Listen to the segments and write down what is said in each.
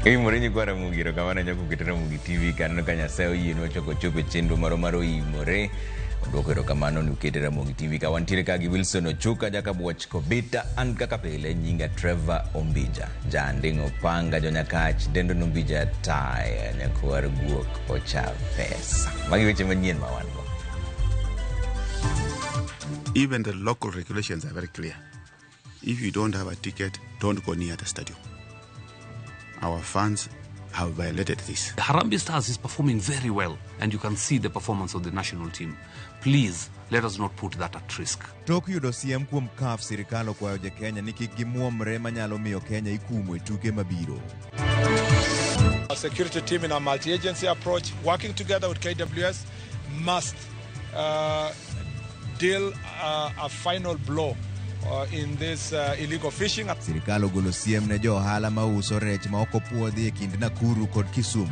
Oimore nyikwa Ramogi erokamano ahinya kuom keto Ramogi TV kaneno ka Nyasaye oyienwa chako chopo e chenro marwa mar Oimore. Oduoko erokamano ni ukete Ramogi TV ka wantiere ka gi Wilson Ochuka Jakabuoch Kobita an kaka pile nyinga Trevor Ombija Janding Opanga Jonyakach Dendo Nombija Taya Nyakwar Guok Ocha Pesa. Magi weche manyien ma wan go. Even the local regulations are very clear. If you don't have a ticket, don't go near the stadium. Our fans have violated this. The Harambee Stars is performing very well, and you can see the performance of the national team. Please, let us not put that at risk. Tok yudo siem kuom CAF, sirkal okwayo jokenya ni kik gimuomre manyalo miyo Kenya ikumo e tuke mabiro. Our security team in a multi-agency approach, working together with KWS, must deal a final blow in this illegal fishing. Sirkal ogolo siem ne jo ohala mauso rech ma ok opuodhi e kind Nakuru kod Kisumu.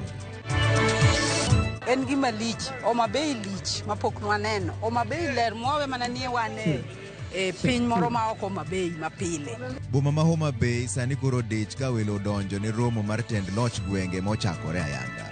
En gima lich, Homa Bay lich mapok nwaneno. Homa Bay ler mwawe mana nie wan e piny moro ma ok Homa Bay mapile. Boma ma Homa Bay sani koro odich ka welo odonjo ne romo mar tend loch gwenge mochakore ayanga.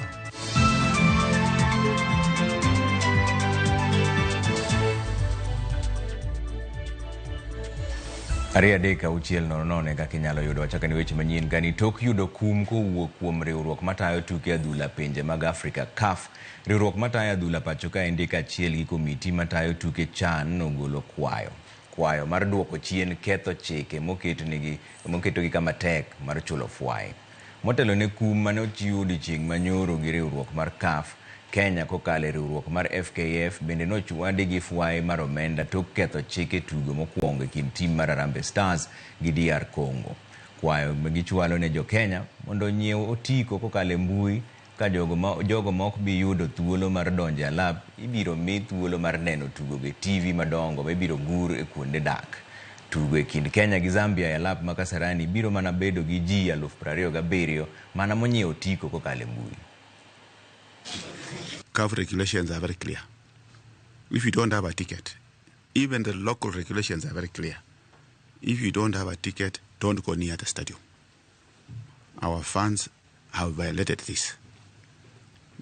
Ariyo adek auchiel nono nono e kaka inyalo yudo wachaka ni weche manyien kani tok yudo kum kowuok kuom riwruok matayo tuke adhula pinje mag Afrika CAF. Riwruok matayo adhula pacho kaendi kaachiel gi komiti matayo tuke CHAN ogolo kwayo. Kwayo mar duoko chien ketho chike moketnegi moketogi kama tek mar chulo fwai. Motelo ne kum mane ochiw odiochieng' manyoro gi riwruok mar CAF, Kenya kokalo e riwruok mar FKF bende nochwadi gi fwai mar omenda tok ketho chik e tugo mokwongo e kind tim mar Harambee Stars gi DR Congo. Kwayo magichwalo ne jo Kenya mondo onyiew otiko kokalo e mbui ka jogo ma, jogo ma ok bi yudo thuolo mar donjo e alap ibiro mi thuolo mar neno tugo e TV madongo ma ibiro gur e kuonde dak. Tugo e kind Kenya gi Zambia e alap ma Kasarani biro mana bedo gi ji 27,000 mana monyiewo otiko kokalo e mbui. CAF regulations are very clear. If you don't have a ticket, even the local regulations are very clear. If you don't have a ticket, don't go near the stadium. Our fans have violated this.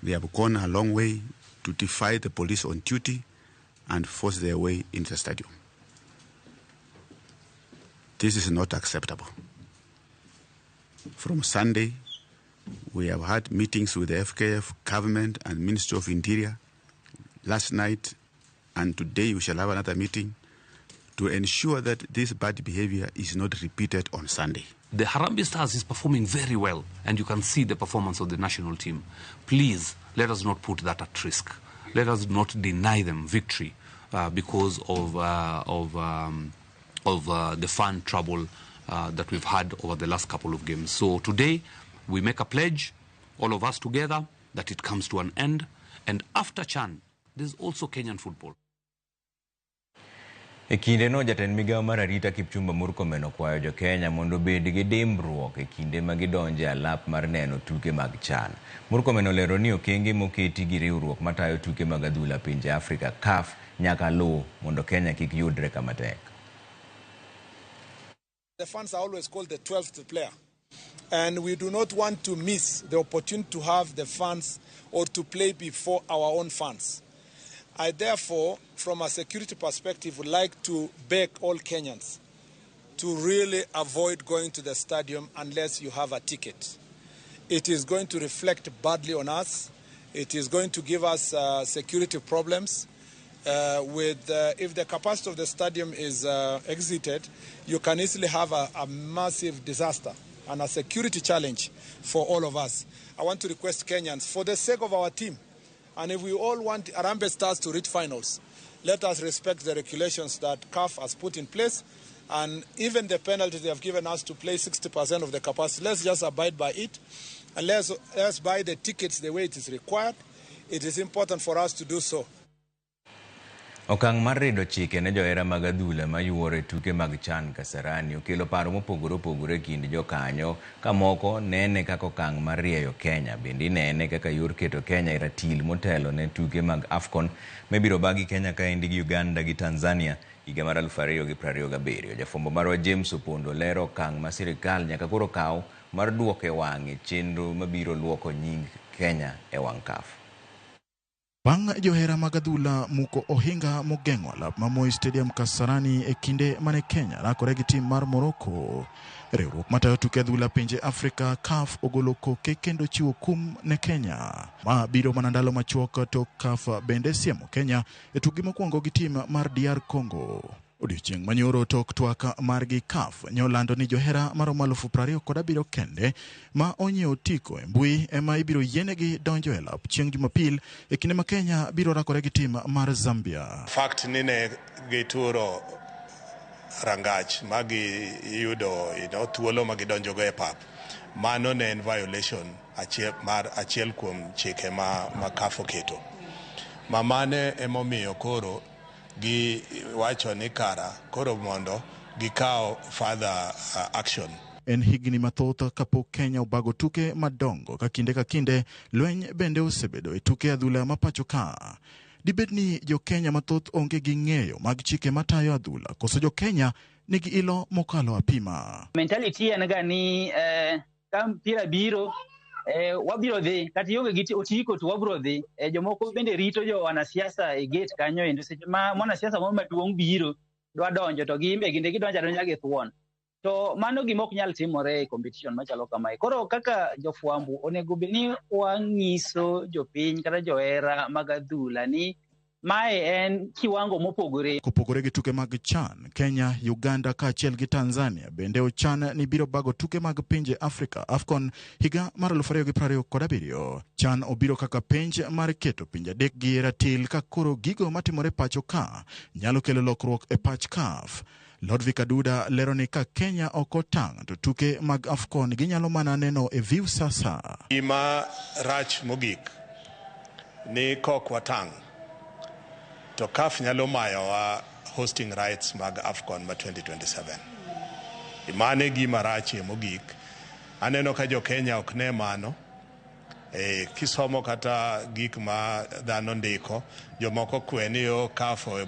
They have gone a long way to defy the police on duty and force their way into the stadium. This is not acceptable. From Sunday, we have had meetings with the FKF, government, and Ministry of Interior. Last night and today, we shall have another meeting to ensure that this bad behavior is not repeated on Sunday. The Harambee Stars is performing very well, and you can see the performance of the national team. Please, let us not put that at risk. Let us not deny them victory because of the fan trouble that we've had over the last couple of games. So today, we make a pledge, all of us together, that it comes to an end. And after CHAN, there's also Kenyan football. E kinde no jatend migawo mar arita Kipchumba Murkomen okwayo jo Kenya mondo obed gi dimbruok e kinde ma gidonjo e alap mar neno tuke mag CHAN. Murkomen olero ni okenge moketi gi riwruok matayo tuke mag adhula pinje Afrika CAF nyaka luw mondo Kenya kik yudre kama tek. The fans are always called the 12th player. And we do not want to miss the opportunity to have the fans or to play before our own fans. I therefore, from a security perspective, would like to beg all Kenyans to really avoid going to the stadium unless you have a ticket. It is going to reflect badly on us. It is going to give us security problems. If the capacity of the stadium is exited, you can easily have a massive disaster and a security challenge for all of us. I want to request Kenyans, for the sake of our team, and if we all want Harambee Stars to reach finals, let us respect the regulations that CAF has put in place, and even the penalty they have given us to play 60% of the capacity. Let's just abide by it, and let's buy the tickets the way it is required. It is important for us to do so. Okang' mar rido chike ne johera mag adhula mayuoro e tuke mag CHAN Kasarani okelo paro mopogore opogore e kind jokanyo ka moko nene kaka okang' mar rieyo Kenya bende inene kaka yor keto Kenya e ratil motelo ne tuke mag AFCON mibiro bagi Kenya kaendi gi Uganda gi Tanzania higa mar 2027. Jafwambo marwa James Opondo lero okang' ma sirikal nyaka koro kaw mar duoko e wang'e chenro mabiro luoko nying Kenya e wang' CAF. Bang' johera mag adhula muko ohinga mogeng'o alap ma Moi Stadium Kasarani e kinde mane Kenya rakore gi tim mar Morocco. Riwruok matayo tuke adhula pinje Afrika CAF ogolo koke kendo chiwo kum ne Kenya. Ma biro mana ndalo machuok tok CAF bende siemo Kenya e tukgi mokwongo gi tim mar DR Congo. Odiochieng' manyoro tok twak margi CAF nyolando ni johera maromo 27,000 kende ma onyiewo otiko e mbui ema ibiro yienegi donjo e lap chieng' Jumapil e kinde ma Kenya biro rakore gi tim mar Zambia. Fact ni ne gituro rangach ma giyudo thuolo ma gidonjogo e pap, mano ne en violation mar achiel kuom chike ma CAF oketo. Ma mane emomiyo koro gi wacho ni kara koro mondo gikaw further action. En higni mathoth kapok Kenya obago tuke madongo ka kinde ka kinde lweny bende osebedo e tuke adhula ma pacho ka. Dibed ni jo-Kenya mathoth onge gi ng'eyo mag chike matayo adhula koso jo-Kenya nigi ilo mokalo apima. Mentality en ga ni ka mpira biro wabiro dhi kata ionge gi otiko to wabiro dhi. Jomoko bende rito jo wanasiasa e gate kanyo endo seche ma mwanasiasa moro maduong' biro dwa donjo to gin be ginde gidonjo adonja gi thuon. To mano gima ok nyal timore e competition machalo kamae. Koro kaka jofwambo onego bed ni wang'iso jopiny kata johera mag adhula ni mae en kiwango mopogore. Kopogore gi tuke mag CHAN, Kenya, Uganda kaachiel gi Tanzania bende ochan ni biro bago tuke mag pinje Afrika AFCON higa mar 2027. CHAN obiro kaka penj mar keto pinje adek gi ratil ka koro gigo matimore pacho ka nyalo kelo lokruok e pach CAF. Lordvick Aduda lero ni ka Kenya ok otang' to tuke mag AFCON ginyalo mana neno e Viusasa. Gima rach mogik ni kok watang' to CAF nyalo mayowa hosting rights mag AFCON ma 2027. Mane gima rachie mogik. Aneno ka jo Kenya ok ne mano. Kisomo kata gik ma dhano ndiko, jomoko kwe ni yo CAF owe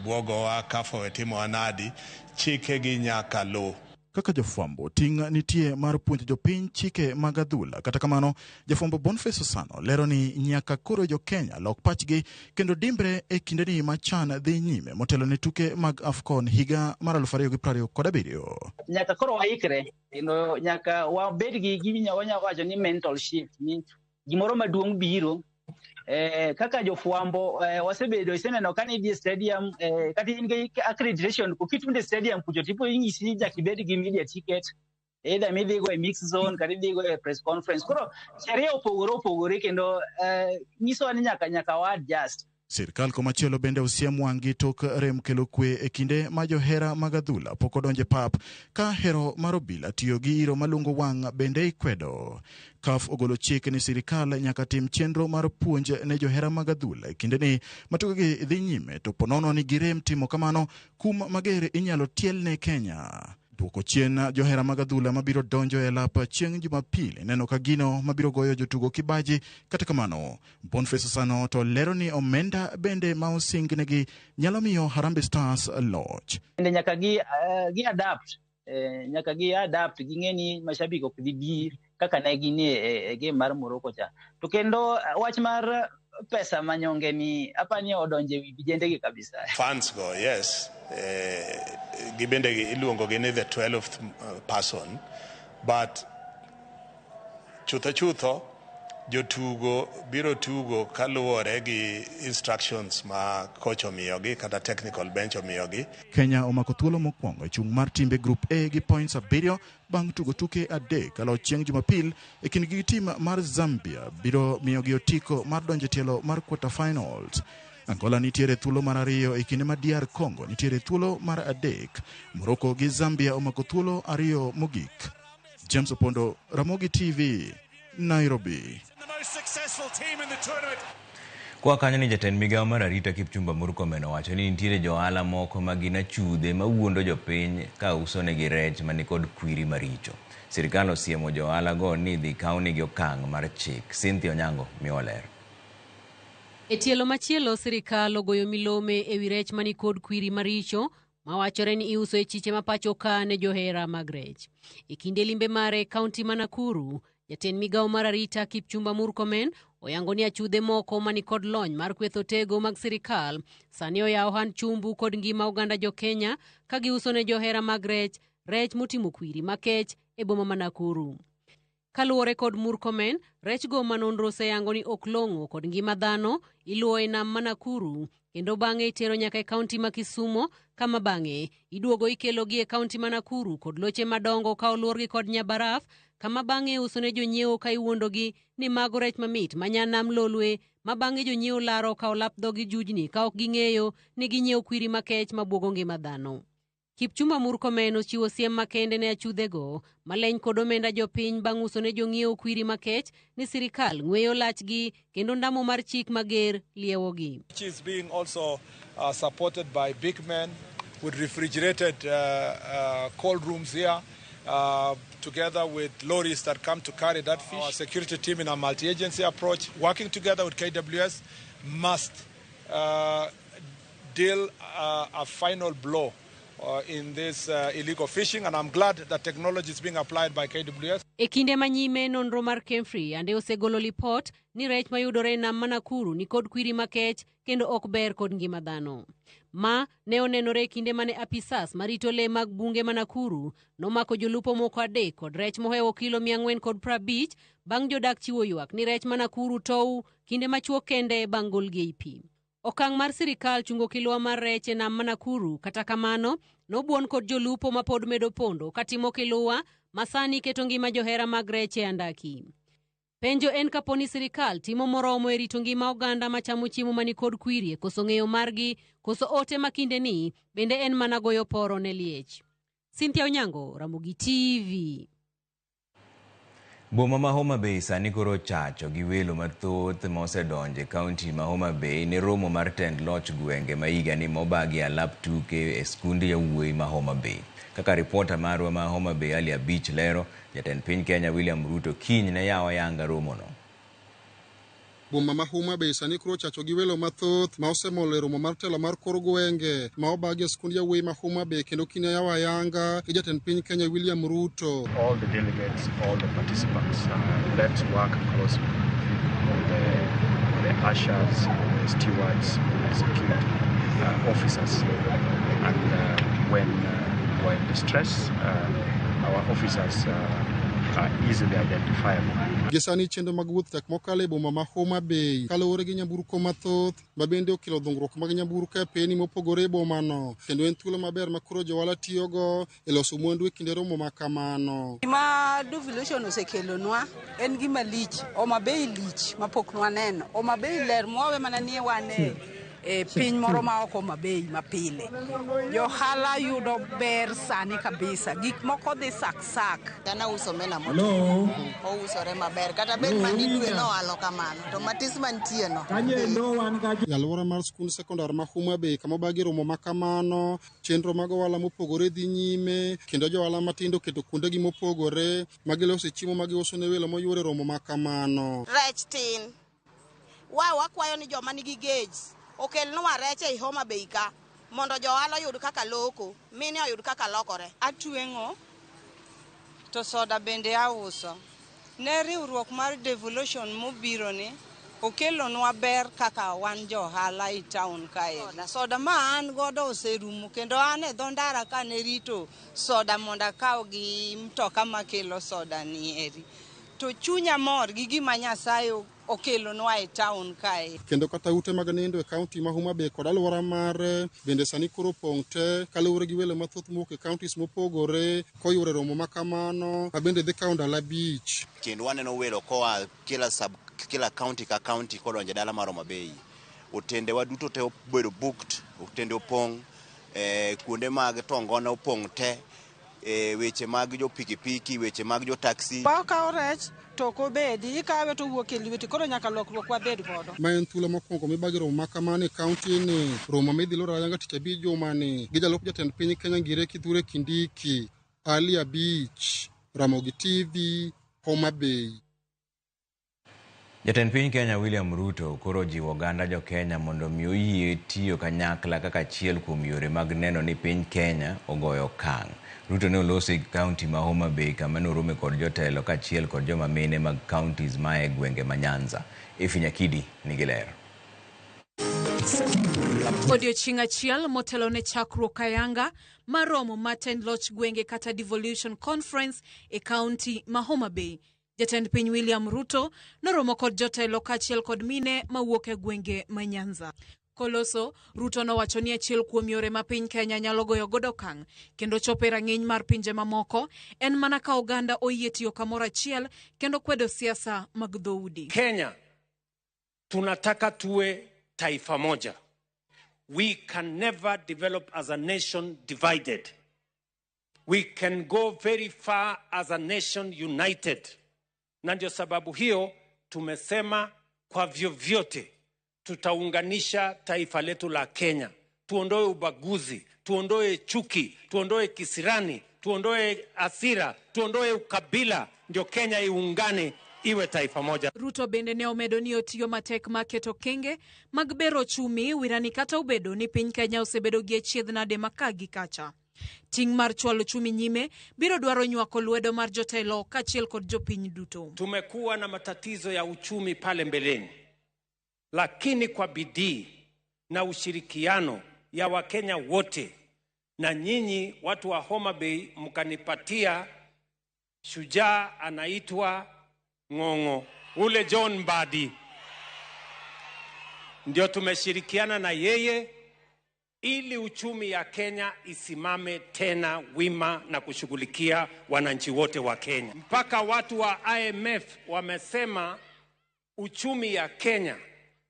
CAF owe timowa nadi, chike gi nyaka luw. Kaka jofwambo, ting' nitie mar puonjo jopiny chike mag adhula. Kata kamano, jafwambo Boniface Osano lero ni nyaka koro jo-Kenya lok pachgi kendo dimbre e kindeni ma CHAN dhi nyime motelo ne tuke mag AFCON higa mar 2027. Nyaka koro waikre kendo nyaka wabed gi gima wanyalo wacho ni mental shift ni gimoro maduong' biro. Kaka jofwambo wasebedo iseneno ka nidhi e stadium kata in gi accreditation kokit e stadium kucho tipo inyisi ni nyaka ibed gi media ticket either midhigo e mix zone kata idhigo e press conference. Koro sheria opogore opogore kendo nyisowa ni nyaka wa adjust. Sirkal komachielo bende osiem wang' gi tok rem kelo kwe e kinde ma johera mag adhula pok odonjo e pap ka hero mar obila tiyo gi iro malungo wang' bende ikwedo. CAF ogolo chik ni sirikal nyaka tim chenro mar puonj ne johera mag adhula e kindeni ma tukegi dhi nyime to ponono ni girem timo kamano kum mager inyalo tiel ne Kenya. Duoko chien johera mag adhula mabiro donjo e lap chieng' Jumapil neno ka gino mabiro goyo jotugo kibaji. Kata kamano, Boniface Osano to lero ni omenda bende ma osingnegi nyalo miyo Harambee Stars loch. Bende nyaka gi adapt nyaka gi adapt ging'e ni mashabiki ok dhi bi kaka ne gin e game mar Morocco cha. To kendo wach mar pesa manyonge ni apani odonje wi vijende gi kabisa. Fans go, yes, gibende iluongo gi ni the 12th person, but chutho chutho jotugo biro tugo kaluwore gi instructions ma coach omiyogi kata technical bench omiyogi. Kenya omako thuolo mokwongo e chung' mar timbe Group A gi points 7 bang' tugo tuke 3 kalo chieng' Jumapil e kindgi gi tim mar Zambia biro miyogi otiko mar donjo e tielo mar quarter finals. Angola nitiere thuolo mar 2 e kinde ma DR Congo nitiere thuolo mar 3. Morocco gi Zambia omako thuolo 2 mogik. James Opondo, Ramogi TV, Nairobi. Kwa kanyo ni jatend migawo mar arita Kipchumba Murkomen owacho ni nitiere johala moko ma gin achudhe mawuondo jopiny ka usonegi rech manikod kwiri maricho. Sirikal osiemo johala go ni dhi kawnegi okang' mar chik. Cynthia Onyango miwa ler. E tielo machielo sirikal ogoyo milome ewi rech manikod kwiri maricho mawachore ni iuso e chiche ma pacho ka ne johera mag rech. E kinde limbe mare e kaunti ma Nakuru, jatend migawo mar arita Kipchumba Murkomen oyango ni achudhe moko manikod lony mar kwetho tego mag sirikal sani oyawo ohand chumbu kod ngima oganda jo-Kenya ka giuso ne johera mag rech rech motimo kwiri makech e boma ma Nakuru. Kaluwore kod Murkomen, rech go ma nonro oseyango ni ok long'o kod ngima dhano iluwo e nam ma Nakuru kendo bang'e itero nyaka e kaunti ma Kisumo kama bang'e iduogo ikelogi e kaunti ma Nakuru kod loche madongo ka oluorgi kod nyabaraf kama bang'e iuso ne jonyiewo ka iwuondogi ni mago rech mamit ma nya nam lolwe ma bang'e jonyiewo laro ka olap dhogi jujni ka ok ging'eyo ni ginyiewo kwiri makech mabuogo ngima dhano. Kipchumba Murkomen ochiwo siem makende ne achudhego maleny kod omenda jopiny bang' uso ne jong'iewo kwiri makech ni sirikal ng'weyo lachgi kendo ndamo mar chik mager liewogi. Which is being also supported by big men with refrigerated cold rooms here, together with lorries that come to carry that fish. Our security team in a multi-agency approach, working together with KWS, must deal a final blow in this illegal fishing, and I'm glad that technology is being applied by KWS. E kinde manyime nonro mar Kemfri ande osegolo lipot ni rech mayudore e nam ma Nakuru nikod kwiri makech kendo ok ber kod ngima dhano. Ma ne onenore e kinde mane apisas marito le mag bunge ma Nakuru nomako jolupo moko 3 kod rech mohewo kilo 450 bang' jodak chiwo ywak ni rech ma Nakuru tow kinde machuok kende bang' golgi ei pi. Okang' mar sirikal chungo kilwa mar rech e nam ma Nakuru kata kamano nobuon kod jolupo ma pod medo pondo katimo kiluwa ma sani keto ngima johera mag rech e andaki. Penjo en kapo ni sirikal timo moromo e rito ngima oganda machamo chiemo manikod kwiri koso ng'eyo margi koso ote ma kindeni bende en mana goyo poro ne liech. Cynthia Onyango, Ramogi TV. Boma ma Homa Bay sani koro chacho gi welo mathoth ma osedonjo e kaunti ma Homa Bay ne romo mar tend loch gwenge ma higani mobagi alap tuke e skunde yawuoyi ma Homa Bay. Kaka ripota marwa ma Homa Bay Ali Abich lero, jatend piny Kenya William Ruto kiny ne yawo ayanga romono. Boma ma Homa Bay sani koro chacho gi welo mathoth ma osemolo e romo mar telo mar kor gwenge ma obagi e skund yawuoyi ma Homa Bay kendo kiny yawo ayanga gi jatend piny Kenya William Ruto. All the delegates, all the participants, let's work closely with the ushers, the stewards, the security officers, and when we're in distress, our officers are easily identifiable. Gi sani chenro mag wuoth tek mokalo e boma ma Homa Bay kaluwore gi nyamburko mathoth ma bende okelo dhungruok mag nyamburko e peni mopogore e bomano kendo en thuolo maber ma koro johala tiyogo e loso mwandu e kinde romo ma kamano. Gima devolution osekelonwa en gima lich. Homa Bay lich mapok nwaneno. Homa Bay ler mwawe mana ni wan e piny moro ma ok Homa Bay mapile. Johala yudo ber sani kabisa. Gik moko dhi sak sak. Kana uso mena moto. Ousore maber. Kata bed mani dwe noalo kamano. To matis mantie no. E alwora mar skund sekondar ma Homa Bay kama obagi romo ma kamano, chenro mag ohala mopogore dhi nyime kendo johala matindo oketo kuondegi mopogore ma gilose chiemo ma giuso ne welo moyuoro e romo ma kamano. Rech tin. Wakwayo ni joma nigi gauge okelnwa rech ei Homa Bay ka mondo johala oyud kaka loko, mine oyud kaka lokore. Atweng'o to soda bende auso. Ne riwruok mar devolution mobiro ni okelonwa ber kaka wan johala e town kae. Soda ma an godo oserumo kendo an e dho ndara kane rito soda mondo akaw gi mtoka makelo soda ni eri. To chunya mor gi gima Nyasaye okelonwa e town kae. Kendo kata ute mag nindo e kaunti ma Homa Bay kod alwora mare bende sani koro opong' te kaluwore gi welo mathoth mowuok e counties mopogore koyuoro romo ma kamano ma bende dhi kawo ndalo 5. Kendo waneno welo koa kila county ka county kodonjo e dala mar Homa Bay. Otendewa duto te obedo booked, otende opong', kuonde mag tongona opong' te, weche mag jo pikipiki, weche mag jo taxi. Wakawo rech to ok obedi, ikawe to owuok e lweti, koro nyaka lokruok wabed godo. Ma en thuolo mokwongo mibagi romo ma kamano e kaunti ni, romo midhi loro ayanga tich abich jumani gi jalup jatend piny Kenya Ngire Kithure Kindiki. Ali Abich, Ramogi TV, Homa Bay. Jatend piny Kenya William Ruto koro ojiwo oganda jo Kenya mondo mi oyie tiyo kanyakla kaka achiel kuom yore mag neno ni piny Kenya ogoyo okang'. Ruto ne oloso e kaunti ma Homa Bay kama ne orome kod jotelo kaachiel kod joma mine mag counties mae gwenge ma Nyanza. Effie Nyakidi nigi ler. Odiochieng' achiel motelo ne chakruok ayanga mar romo mar tend loch gwenge kata Devolution Conference e kaunti ma Homa Bay. Jatend piny William Ruto noromo kod jotelo kaachiel kod mine mawuok e gwenge ma Nyanza. Koloso, Ruto nowacho ni achiel kuom yore ma piny Kenya nyalo goyo godo okang' kendo chopo e rang'iny mar pinje mamoko en mana ka oganda oyie tiyo kamoro achiel kendo kwedo siasa mag dhoudi. Kenya tunataka tuwe taifa moja. We can never develop as a nation divided. We can go very far as a nation united. Na ndio sababu hiyo tumesema kwa vyovyote tutaunganisha taifa letu la Kenya. Tuondoe ubaguzi, tuondoe chuki, tuondoe kisirani, tuondoe hasira, tuondoe ukabila, ndio Kenya iungane iwe taifa moja. Ruto bende ne omedo ni otiyo matek mar keto kenge mag bero ochumi wirani kata obedo ni piny Kenya osebedo gi achiedh nade ma ka gi kacha. Ting' mar chwalo ochumi nyime biro dwaro nywako lwedo mar jotelo kaachiel kod jopiny duto. Tumekuwa na matatizo ya uchumi pale mbeleni, lakini kwa bidii na ushirikiano ya Wakenya wote na nyinyi watu wa Homa Bay mkanipatia shujaa anaitwa Ng'ong'o, ule John Mbadi, ndio tumeshirikiana na yeye ili uchumi ya Kenya isimame tena wima na kushughulikia wananchi wote wa Kenya. Mpaka watu wa IMF wamesema uchumi ya Kenya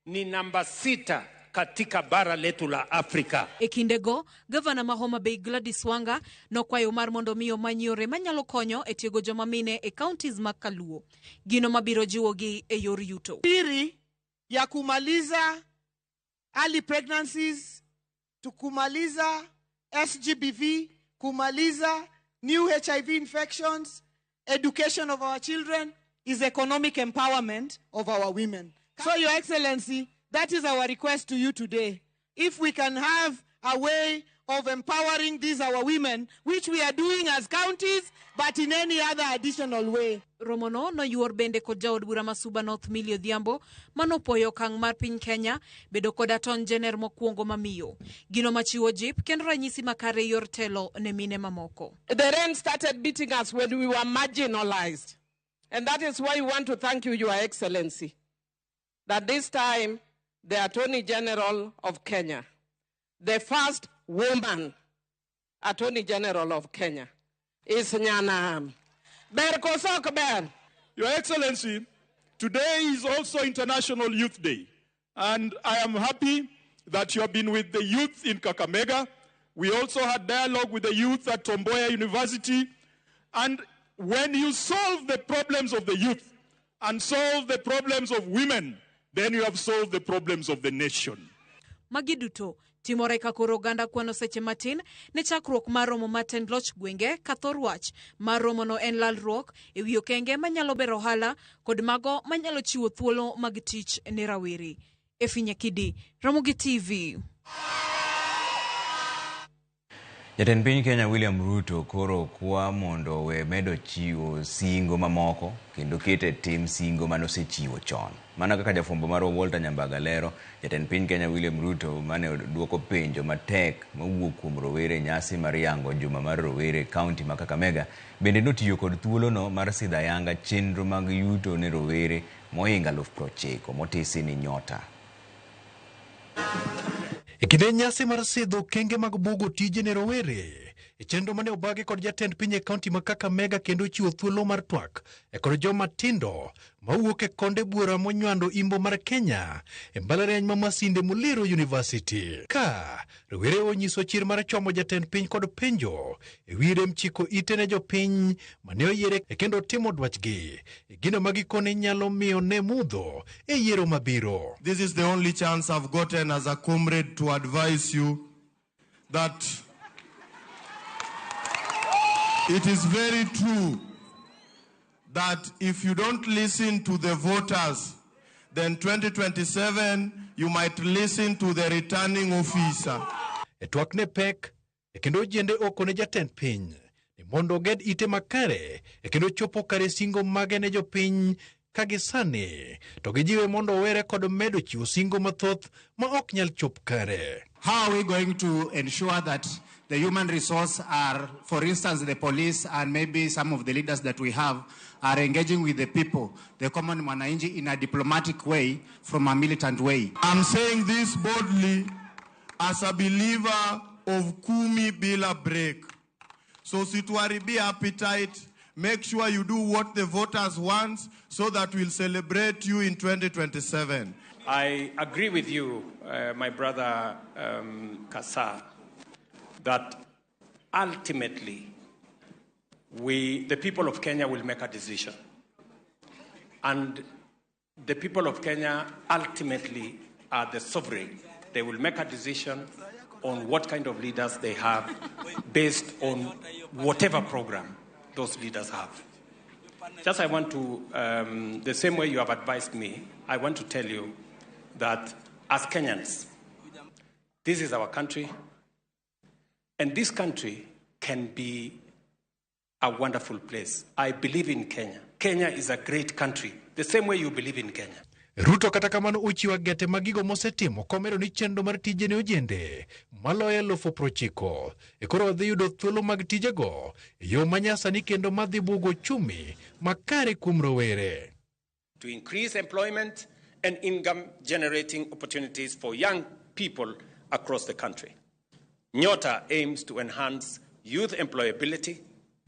ni namba 6 katika bara letu la Afrika. E kindego, gavana ma Homa Bay Gladys Wanga nokwayo mar mondo mi omany yore manyalo konyo e tiego joma mine e counties mag Kaluo, gino mabiro jiwogi e yor yuto. Siri ya kumaliza early pregnancies, tukumaliza SGBV, kumaliza new HIV infections, education of our children is economic empowerment of our women. So, Your Excellency, that is our request to you today. If we can have a way of empowering these our women, which we are doing as counties, but in any other additional way. Romono noyuor bende kod jaod bura ma Suba North Millie Odhiambo manopuoyo okang' mar piny Kenya bedo kod Attorney General mokwongo mamiyo, gino machiwo jip kendo ranyisi makare yor telo ne mine mamoko. The rain started beating us when we were marginalized. And that is why we want to thank you, Your Excellency, that this time the Attorney General of Kenya, the first woman Attorney General of Kenya, is Nyanam. Ber koso ok ber? Your Excellency, today is also International Youth Day, and I am happy that you have been with the youth in Kakamega. We also had dialogue with the youth at Tom Mboya University, and when you solve the problems of the youth and solve the problems of women, then you have solved the problems of the nation. Magi duto timore ka koro oganda kwano seche matin ne chakruok mar romo mar tend loch gwenge ka thor wach mar romono en lalruok e wi okenge manyalo bero ohala kod mago manyalo chiwo thuolo mag tich ne rawere. Effie Nyakidi, Ramogi TV. Jatend piny Kenya William Ruto koro kwa mondo owe medo chiwo singo mamoko kendo kete tim singo manosechiwo chon. Mana kaka jafwambo marwa Walter Nyambaga lero, jatend piny Kenya William Ruto mane duoko penjo matek mowuok kuom rowere nyasi mar yango juma mar rowere e kaunti ma Kakamega bende notiyo kod thuolono mar sidho ayanga chenro mag yuto ne rowere mohingo 90,000 motisi ni Nyota. E kinde nyasi mar sidho okenge mag bugo tije ne rowere, e chenro mane obagi kod jatend piny e kaunti ma Kakamega kendo chiwo thuolo mar twak e kod joma tindo mawuok e konde buora monywando imbo mar Kenya e mbalariany ma Masinde Muliro University. Ka rowere onyiso chir mar chomo jatend piny kod penjo e wi rem chiko ite ne jopiny mane oyiere kendo timo dwachgi, e gino ma gikone nyalo miyo ne mudho e yiero mabiro. This is the only chance I've gotten as a comrade to advise you that it is very true that if you don't listen to the voters, then 2027 you might listen to the returning officer. E twak ne pek e kendo ojiende oko ne jatend piny ni mondo oged ite makare e kendo chopo kare singo mage ne jopiny ka gisani to gijiwe mondo owere kod medo chiwo singo mathoth ma ok nyal chop kare. How are we going to ensure that the human resource are, for instance, the police and maybe some of the leaders that we have are engaging with the people, the common mwananchi, in a diplomatic way, from a militant way? I'm saying this boldly as a believer of kumi bila break. So usituharibie appetite. Make sure you do what the voters want so that we'll celebrate you in 2027. I agree with you, my brother Kasa, that ultimately the people of Kenya will make a decision. And the people of Kenya ultimately are the sovereign. They will make a decision on what kind of leaders they have based on whatever program those leaders have. Just I want to, the same way you have advised me, I want to tell you that as Kenyans, this is our country, and this country can be a wonderful place. I believe in Kenya. Kenya is a great country, the same way you believe in Kenya. Ruto kata kamano ochiwo agete mag gigo mosetimo komedo ni chenro mar tije ne ojende maloyo 90,000 e koro dhi yudo thuolo mag tijego e yo manyasani kendo madhi bugo uchumi makare kuom rowere. To increase employment and income generating opportunities for young people across the country. Nyota aims to enhance youth employability,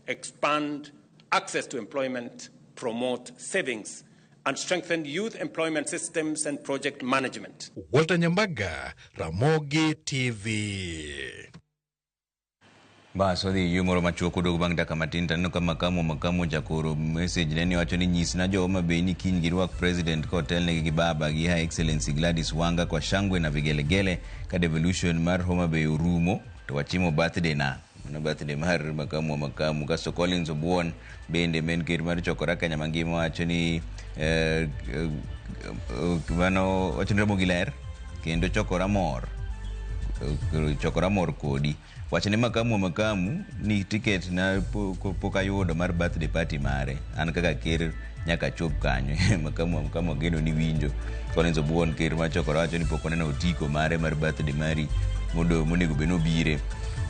expand access to employment, promote savings, and strengthen youth employment systems and project management. Walter Nyambaga, Ramogi TV. Bas wadhi yo moro machuok odwogo bang' dakika matin to aneno ka makamu jakoro message ne ni wacho ni nyisna jo Homa Bay ni kiny girwak president kotelnegi gi baba gi Her Excellency Gladys Wanga kwa shangwe na vigelegele ka devolution mar Homa Bay orumo to wachimo birthday na mano birthday mar makamu kasto Collins Obuon bende men ker mar chokora Kenya mangima wacho ni mano wacho ni Ramogi ler kendo chokora mor kodi. Wachne makamu ni ticket na pok ayudo mar birthday party mare an kaka ker nyaka chop kanyo. Makamu ageno ni winjo. Collins Obuon ker mar chokora wacho ni pok oneno otiko mare mar birthday mari monego bed nobire.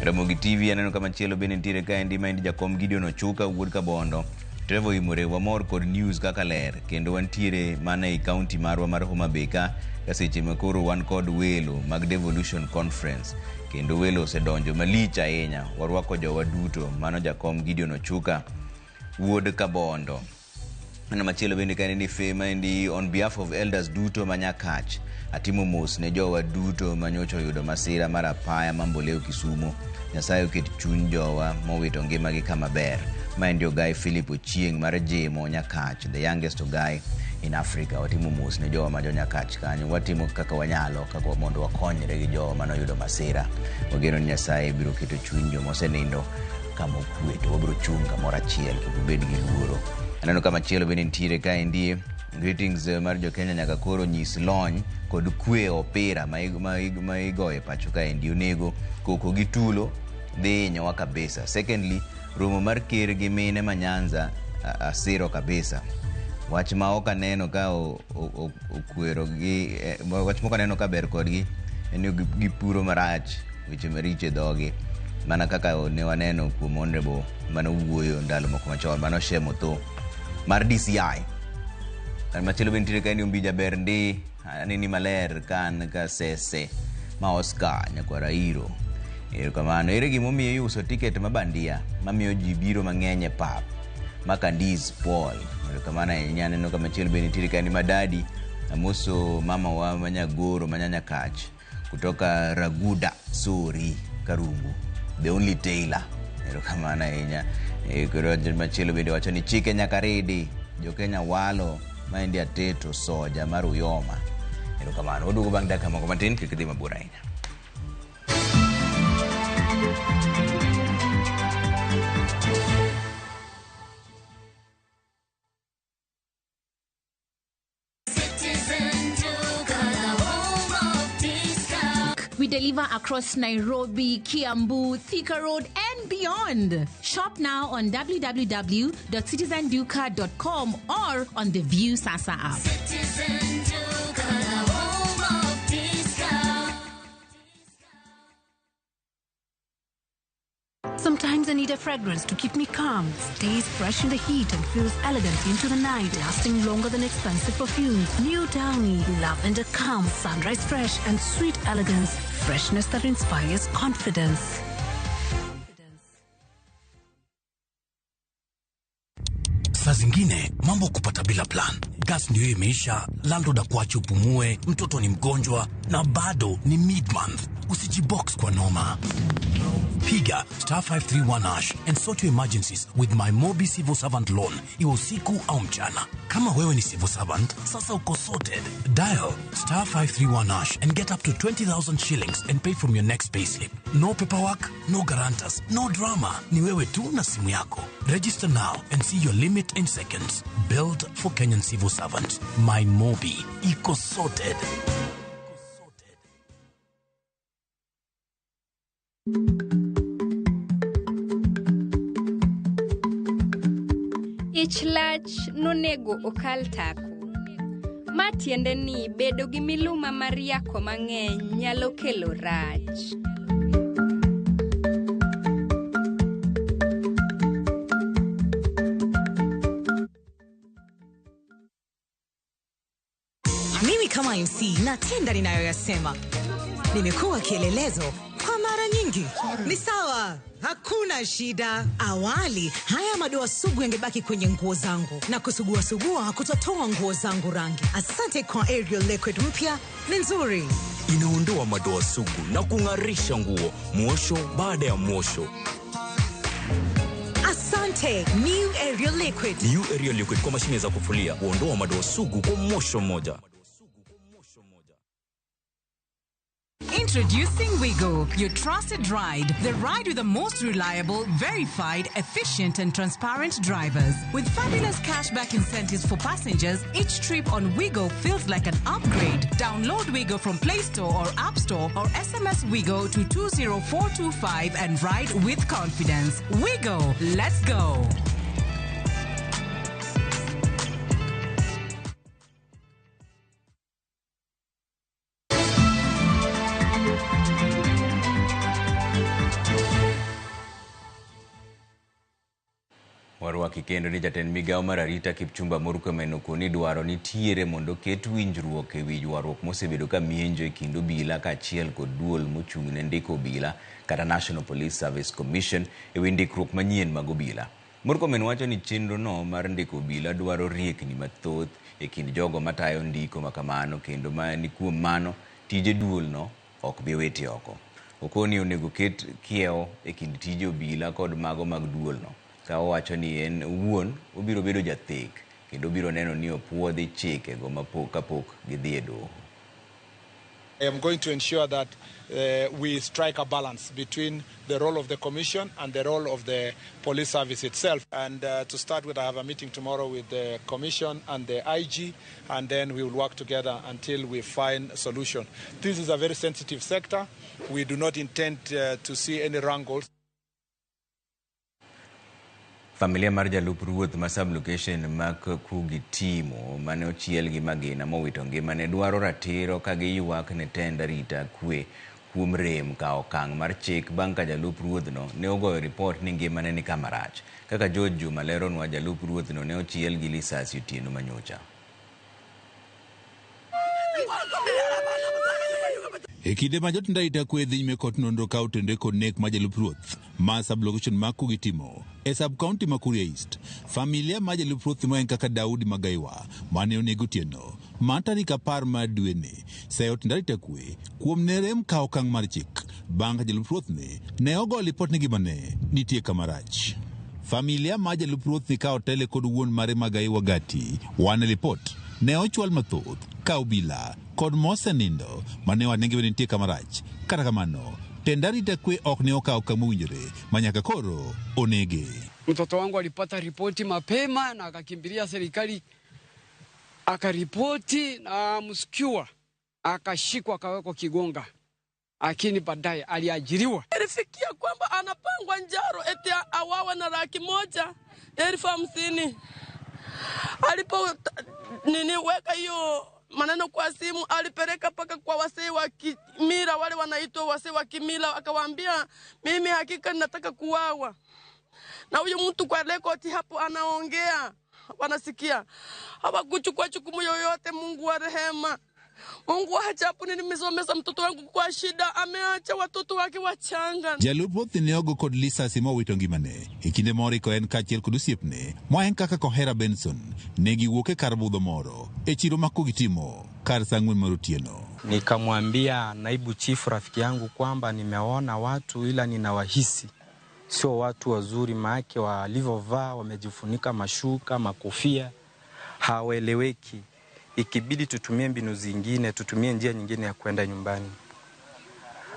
Ramogi TV aneno kama chielo bende nitiere kaendi ma en jakom Gideon Ochuka wuod Kabondo. Trevor Imore wamor kod news kaka ler kendo wantiere mana e county marwa mar Homa Bay ka seche ma koro wan kod welo mag Devolution Conference kendo welo osedonjo malich ahinya warwako jowa duto mano jakom Gideon Ochuka wuod Kabondo. Aneno machielo bende kaendi ni Fema endi on behalf of elders duto ma Nyakach atimo mos ne jowa duto manyocha oyudo masira mar apaya Mamboleo Kisumu. Nyasaye oket chuny jowa mowito ngimagi kama ber. Maendi Ogai Philip Ochieng' mar Jemo Nyakach, the youngest Ogai in Africa. Watimo mos ne jowa ma jo Nyakach kanyo. Watimo kaka wanyalo kaka mondo wakonyre gi jowa manoyudo masira. Wageno ni Nyasaye biro keto chuny joma osenindo kama okwe to wabiro chung' kamoro achiel kik ubed gi luoro. Aneno kama chielo bende nitiere kaendi. Greetings mar jo Kenya nyaka koro nyis lony kod kwe opira ma igoyo e pacho kaendi onego koko gi tulo dhi hinyowa kabisa. Secondly, romo mar ker gi mine ma Nyanza asiro kabisa. Wach ma ok aneno ka okwero gi wach ma ok aneno ka ber kodgi en ni gipuro marach weche maricho e dhogi mana kaka ne waneno kuom honorable mane owuoyo ndalo moko machon mano Shem Otho mar DCI. Machielo bende nitiere kaendi Ombija ber ndi aneni maler ka an ka Sese ma Oscar nyakwar Airo. Erokamano. Ere gimomiyo iuso tiket ma bandia mamiyo ji biro mang'eny e pap ma Candice Paul. Erokamano ahinya. Aneno ka machielo bende nitiere kaendi Madadi amoso mama wa manyagoro manyanyakach kutoka Raguda Sori Karungu the only tailor. Erokamano ahinya. Koro machielo bende wacho ni chike nyaka ridi jo Kenya walo maendi Ateto Soja mar Uyoma. Erokamano. Waduogo bang' dakika moko matin kik idhi mabor ahinya. Citizen. We deliver across Nairobi, Kiambu, Thika Road, and beyond. Shop now on www.citizenduka.com or on the View Sasa app. Citizen Duka, home of discount. Sometimes I need a fragrance to keep me calm, stays fresh in the heat and feels elegant into the night, lasting longer than expensive perfumes. New Downy, lavender calm, sunrise fresh and sweet elegance. Freshness that inspires confidence. Saa zingine mambo kupata bila plan. Gas ndio imeisha, landlord akuache upumue, mtoto ni mgonjwa na bado ni mid month. Usijibox kwa noma. Piga star 531 hash and sort your emergencies with my Mobi Civil Servant Loan, iwe usiku au mchana. Kama wewe ni civil servant, sasa uko sorted. Dial star 531 hash and get up to 20,000 shillings and pay from your next payslip. No paperwork, no guarantors, no drama. Ni wewe tu na simu yako. Register now and see your limit in seconds. Build for Kenyan civil servants. My Mobi. Iko sorted. Ich lach nonego okal tako. Ma tiende ni bedo gi miluma mar yako mang'eny nyalo kelo rach. Mimi kama MC natenda ninayoyasema. Nimekuwa kielelezo kwa mara nyingi. Ni sawa, hakuna shida. Awali, haya madoa sugu yangebaki kwenye nguo zangu na kusugua sugua kutatoa nguo zangu rangi. Asante kwa Ariel Liquid mpya, ni nzuri. Inaondoa madoa sugu na kung'arisha nguo, mwosho baada ya mwosho. Asante, New Ariel Liquid. New Ariel Liquid kwa mashine za kufulia, huondoa madoa sugu kwa mwosho mmoja. Introducing Wigo, your trusted ride. The ride with the most reliable, verified, efficient, and transparent drivers. With fabulous cashback incentives for passengers, each trip on Wigo feels like an upgrade. Download Wigo from Play Store or App Store or SMS Wigo to 20425 and ride with confidence. Wigo, let's go. Warwaki kendo ni jatend migawo mar arita Kipchumba Murkomen okoni dwaro nitiere mondo ket winjruok ewi ywaruok mosebedo ka mienjo e kind obila kaachiel kod duol mochung' ne ndiko obila kata National Police Service Commission ewi ndikruok manyien mag obila. Murkomen wacho ni chenro no mar ndiko obila dwaro riekni mathoth e kind jogo matayo ndiko makamano kendo ni kuom mano tije duol no ok bi witi oko. Okoni onego ket kiewo e kind tije obila kod mago mag duol no. Ka owacho ni en owuon obiro bedo jathek kendo obiro neno ni opuodhi chikego kapok gidhi e doho. I am going to ensure that we strike a balance between the role of the Commission and the role of the police service itself. And to start with, I have a meeting tomorrow with the Commission and the IG, and then we will work together until we find a solution. This is a very sensitive sector. We do not intend to see any wrangles. Familia mar jalup ruoth ma sub-location ma Kugitimo mane ochiel gi magina mowito ngimane dwaro ratiro ka giywak ne tend arita kwe kuom rem ka okang' mar chik bang' ka jalup ruodhno ne ogoyo ripot ni ngimane ni kama rach. Kaka George Juma leronwa, jalup ruodhno ne ochiel gi lisasi otieno manyocha. E kinde ma jotend arita kwe dhi nyime kod nonro ka otende kod nek mar jalup ruoth ma sub-location ma Kugitimo e sub-county ma Kuria East, familia mar jalup ruoth ma en kaka Daudi Magaiwa mane onego otieno ma tarik 10 mar dweni seyo tend arita kwe kuom ne rem ka okang' mar chik bang' ka jalup ruoth ni ne ogo lipot ni ngimane nitie kama rach. Familia mar jalup ruoth ni ka otele kod wuon mare Magaiwa Gati wane lipot ne ochwal mathoth ka obila kod mosenindo mane wanenge nitie kama rach. Kata kamano, tend arita kwe ok ne okawo okang' mowinjore ma nyaka koro onege. Mtoto wangu alipata ripoti mapema na akakimbilia serikali akaripoti na msikiwa akashikwa akawekwa Kigonga. lakini baadaye aliajiriwa. Ilifikia kwamba anapangwa njaro eti awawe na 150,000. Alipo nini weka hiyo maneno kwa simu, alipeleka mpaka kwa wasee wa kimila, wale wanaitwa wasee wa kimila, akawaambia mimi hakika nataka kuwawa. Na huyu mtu kwa rekodi hapo anaongea, wanasikia. Hawakuchukua jukumu yoyote. Mungu wa rehema, Mungu wa ajabu, nilimsomesha mtoto wangu kwa shida, ameacha watoto wake wachanga. Jalup ruoth ne ogo kod lisasi mowito ngimane e kinde moro ko en kaachiel kod osiepne ma en kaka Kohera Benson ne giwuok e kar budho moro e chiro ma Kogitimo kar saa 4 mar otieno. Nikamwambia naibu chifu rafiki yangu kwamba nimeona watu ila ninawahisi sio watu wazuri, maake walivyovaa wamejifunika mashuka, makofia, hawaeleweki. Ikibidi tutumie mbinu zingine, tutumie njia nyingine ya kwenda nyumbani.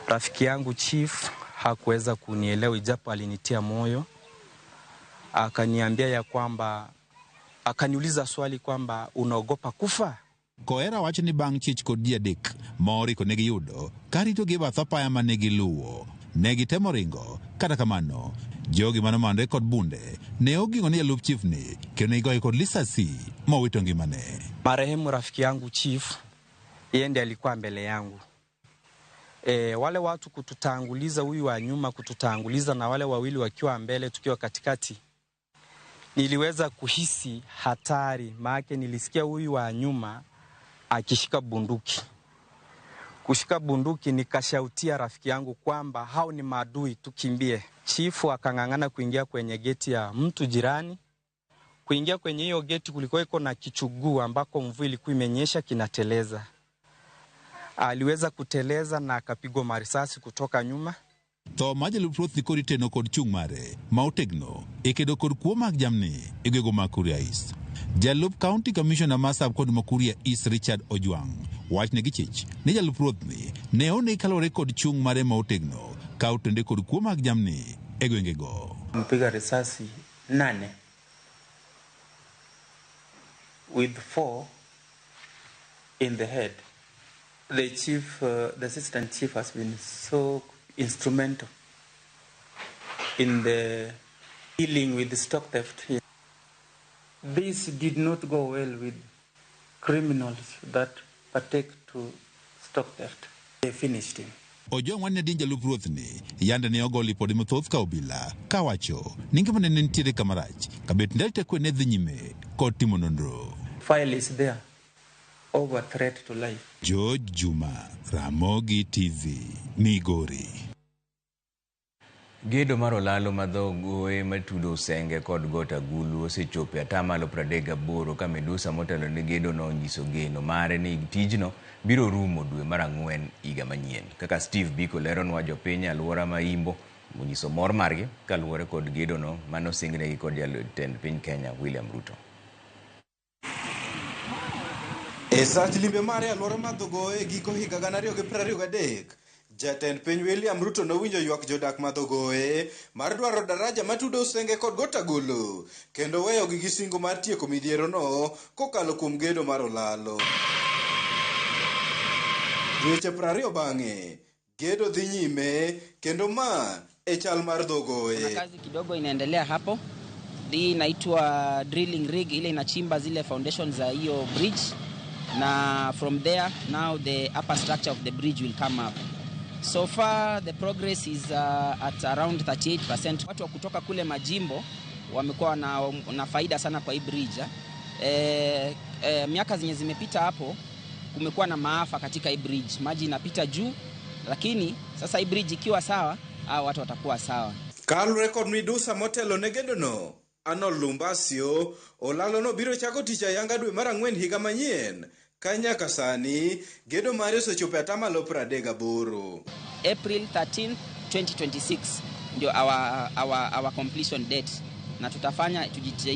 Rafiki yangu chief hakuweza kunielewa, ijapo alinitia moyo. Akaniambia ya kwamba, akaniuliza swali kwamba unaogopa kufa? Kohera wacho ni bang' chich kod ji adek ma oriko ne giyudo karitogi e bath apaya mane giluwo. Ne gitemo ringo, kata kamano jogi manomanore kod bunde ne oging'o ni jalup chief ni kendo ne gigoye kod lisasi mowito ngimane. Marehemu rafiki yangu chief, yeye ndiye alikuwa mbele yangu. Wale watu kututanguliza, huyu wa nyuma kututanguliza na wale wawili wakiwa mbele tukiwa katikati, niliweza kuhisi hatari, maana nilisikia huyu wa nyuma akishika bunduki. Kushika bunduki nikashautia rafiki yangu kwamba hao ni maadui, tukimbie. Chifu akang'ang'ana kuingia kwenye geti ya mtu jirani. Kuingia kwenye hiyo geti kulikuwa iko na kichuguu ambako mvua ilikuwa imenyesha kinateleza. Aliweza kuteleza na akapigwa marisasi kutoka nyuma. Tho mar jalup ruoth nikod iteno kod chung' mare ma otegno e kedo kod kuo mag jamni e gwenge mag Kuria East. Jalup County Commissioner ma sub-county ma Kuria East Richard Ojwang' wachne gi chich ni jalup ruoth ni ne onegi kaluwore kod chung' mare ma otegno ka otende kod kuo mag jamni e gwengego. Mpiga risasi 8 with 4 in the head. The chief, the assistant chief has been so instrumental in the dealing with the stock theft here. This did not go well with criminals that partake to stock theft. They finished him. Ojwang' wane din jalup ruoth ni yande ne ogo lipode mathoth ka obila kawacho ni ngimane ne nitiere kamarach kabet ndalite kwe ne dhi nyime kod timo nonro. File is there over threat to life. George Juma, Ramogi TV, Migori. Gedo mar olalo ma dho goe matudo Usenge kod Got Agulu osechopo e 38% ka midusa motelo ne gedo no onyiso geno mare ni tijno biro rumo dwe mar 4 higa manyien. Kaka Steve Biko leronwa, jopiny e alwora ma Imbo onyiso mor margi kaluwore kod gedo no manosingnegi kod jatend piny Kenya William Ruto. E sach limbe mare alwora mar Dhogoe giko higa 2023, jatend piny William Ruto nowinjo ywak jodak ma Dhogoe mar dwaro daraja matudo Usenge kod Got Agulu kendo weyogi gi singo mar tieko midhierono kokalo kuom gedo mar olalo. Dweche 20 bang'e, gedo dhi nyime kendo ma e chal mar Dhogoe. Kuna kazi kidogo inaendelea hapo. Hii inaitwa drilling rig, ile inachimba zile foundations za hiyo bridge, na from there now the upper structure of the bridge will come up. So far the progress is at around 38%. Watu wa kutoka kule majimbo wamekuwa na faida sana kwa hii bridge. Miaka zenye zimepita hapo kumekuwa na maafa katika hii bridge. Maji inapita juu, lakini sasa hii bridge ikiwa sawa, hao watu watakuwa sawa. Kaluwore kod midusa motelo ne gedono, Arnold Lumbasio olalo no biro chako tich ayanga dwe mar 4 higa manyien ka nyaka sani gedo mare osechopo e 38%. April 13, 2026 ndio our completion date, na tutafanya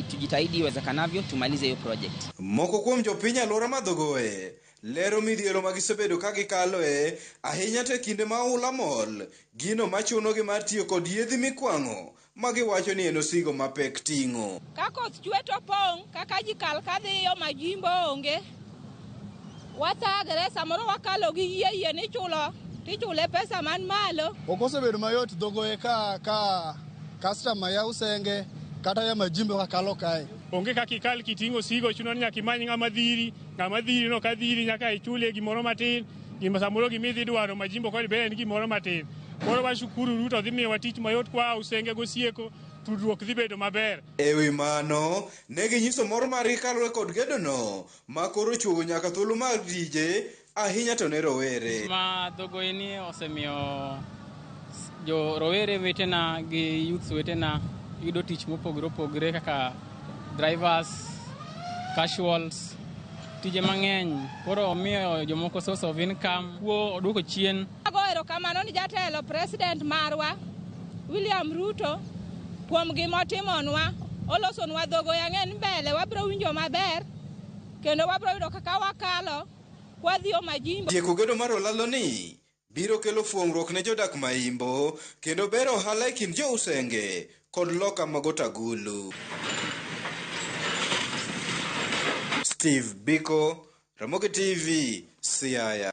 tujitahidi iwezekanavyo tumalize hiyo project. Moko kuom jopiny alwora ma Dhogoe lero midhiero ma gisebedo ka gikaloe ahinya to e kinde ma oula mol, gino machunogi mar tiyo kod yiedhi mikwang'o ma giwacho ni en osigo mapek ting'o. Ka koth chwe to pong', kaka ji kal kadhiyo majimbo onge. Wathagre, samoro wakalo gi yie, yie nichulo Tichule pesa man malo. Ok osebedo mayot Dhogoye ka customer ya Usenge kata ya Majimbo kakalo kae. Onge kaka ikal kiting'o sigo, chuno ni nyaka imany ng'ama dhiri no ka dhiri nyaka ichulie gimoro matin, gima samoro gimidhi dwaro Majimbo kod be en gimoro matin. Koro washukuru Ruto dhi miyowa tich mayot kwa Usenge gosieko, tudruok dhi bedo maber. Ewi mano, ne ginyiso mor margi kaluwore kod gedono ma koro chuogo nyaka thuolo mag tije ahinya to ne rowere. Ma Dhogoye ni osemiyo jo rowere wetena gi youths wetena yudo tich mopogore opogore kaka drivers, casuals, tije mang'eny. Koro omiyo jomoko source of income, kuo oduoko chien. Ago erokamano ni jatelo president marwa William Ruto kuom gima otimonwa. Olosonwa Dhogoye ang'e ni mbele wabiro winjo maber kendo wabiro yudo kaka wakalo kwadhiyo Majimbo. Tieko gedo mar olalo ni biro kelo fuong'ruok ne jodak Maimbo kendo bero ohala e kind jo Usenge kod loka mag Otagulu. Steve Biko, Ramogi TV, Siaya.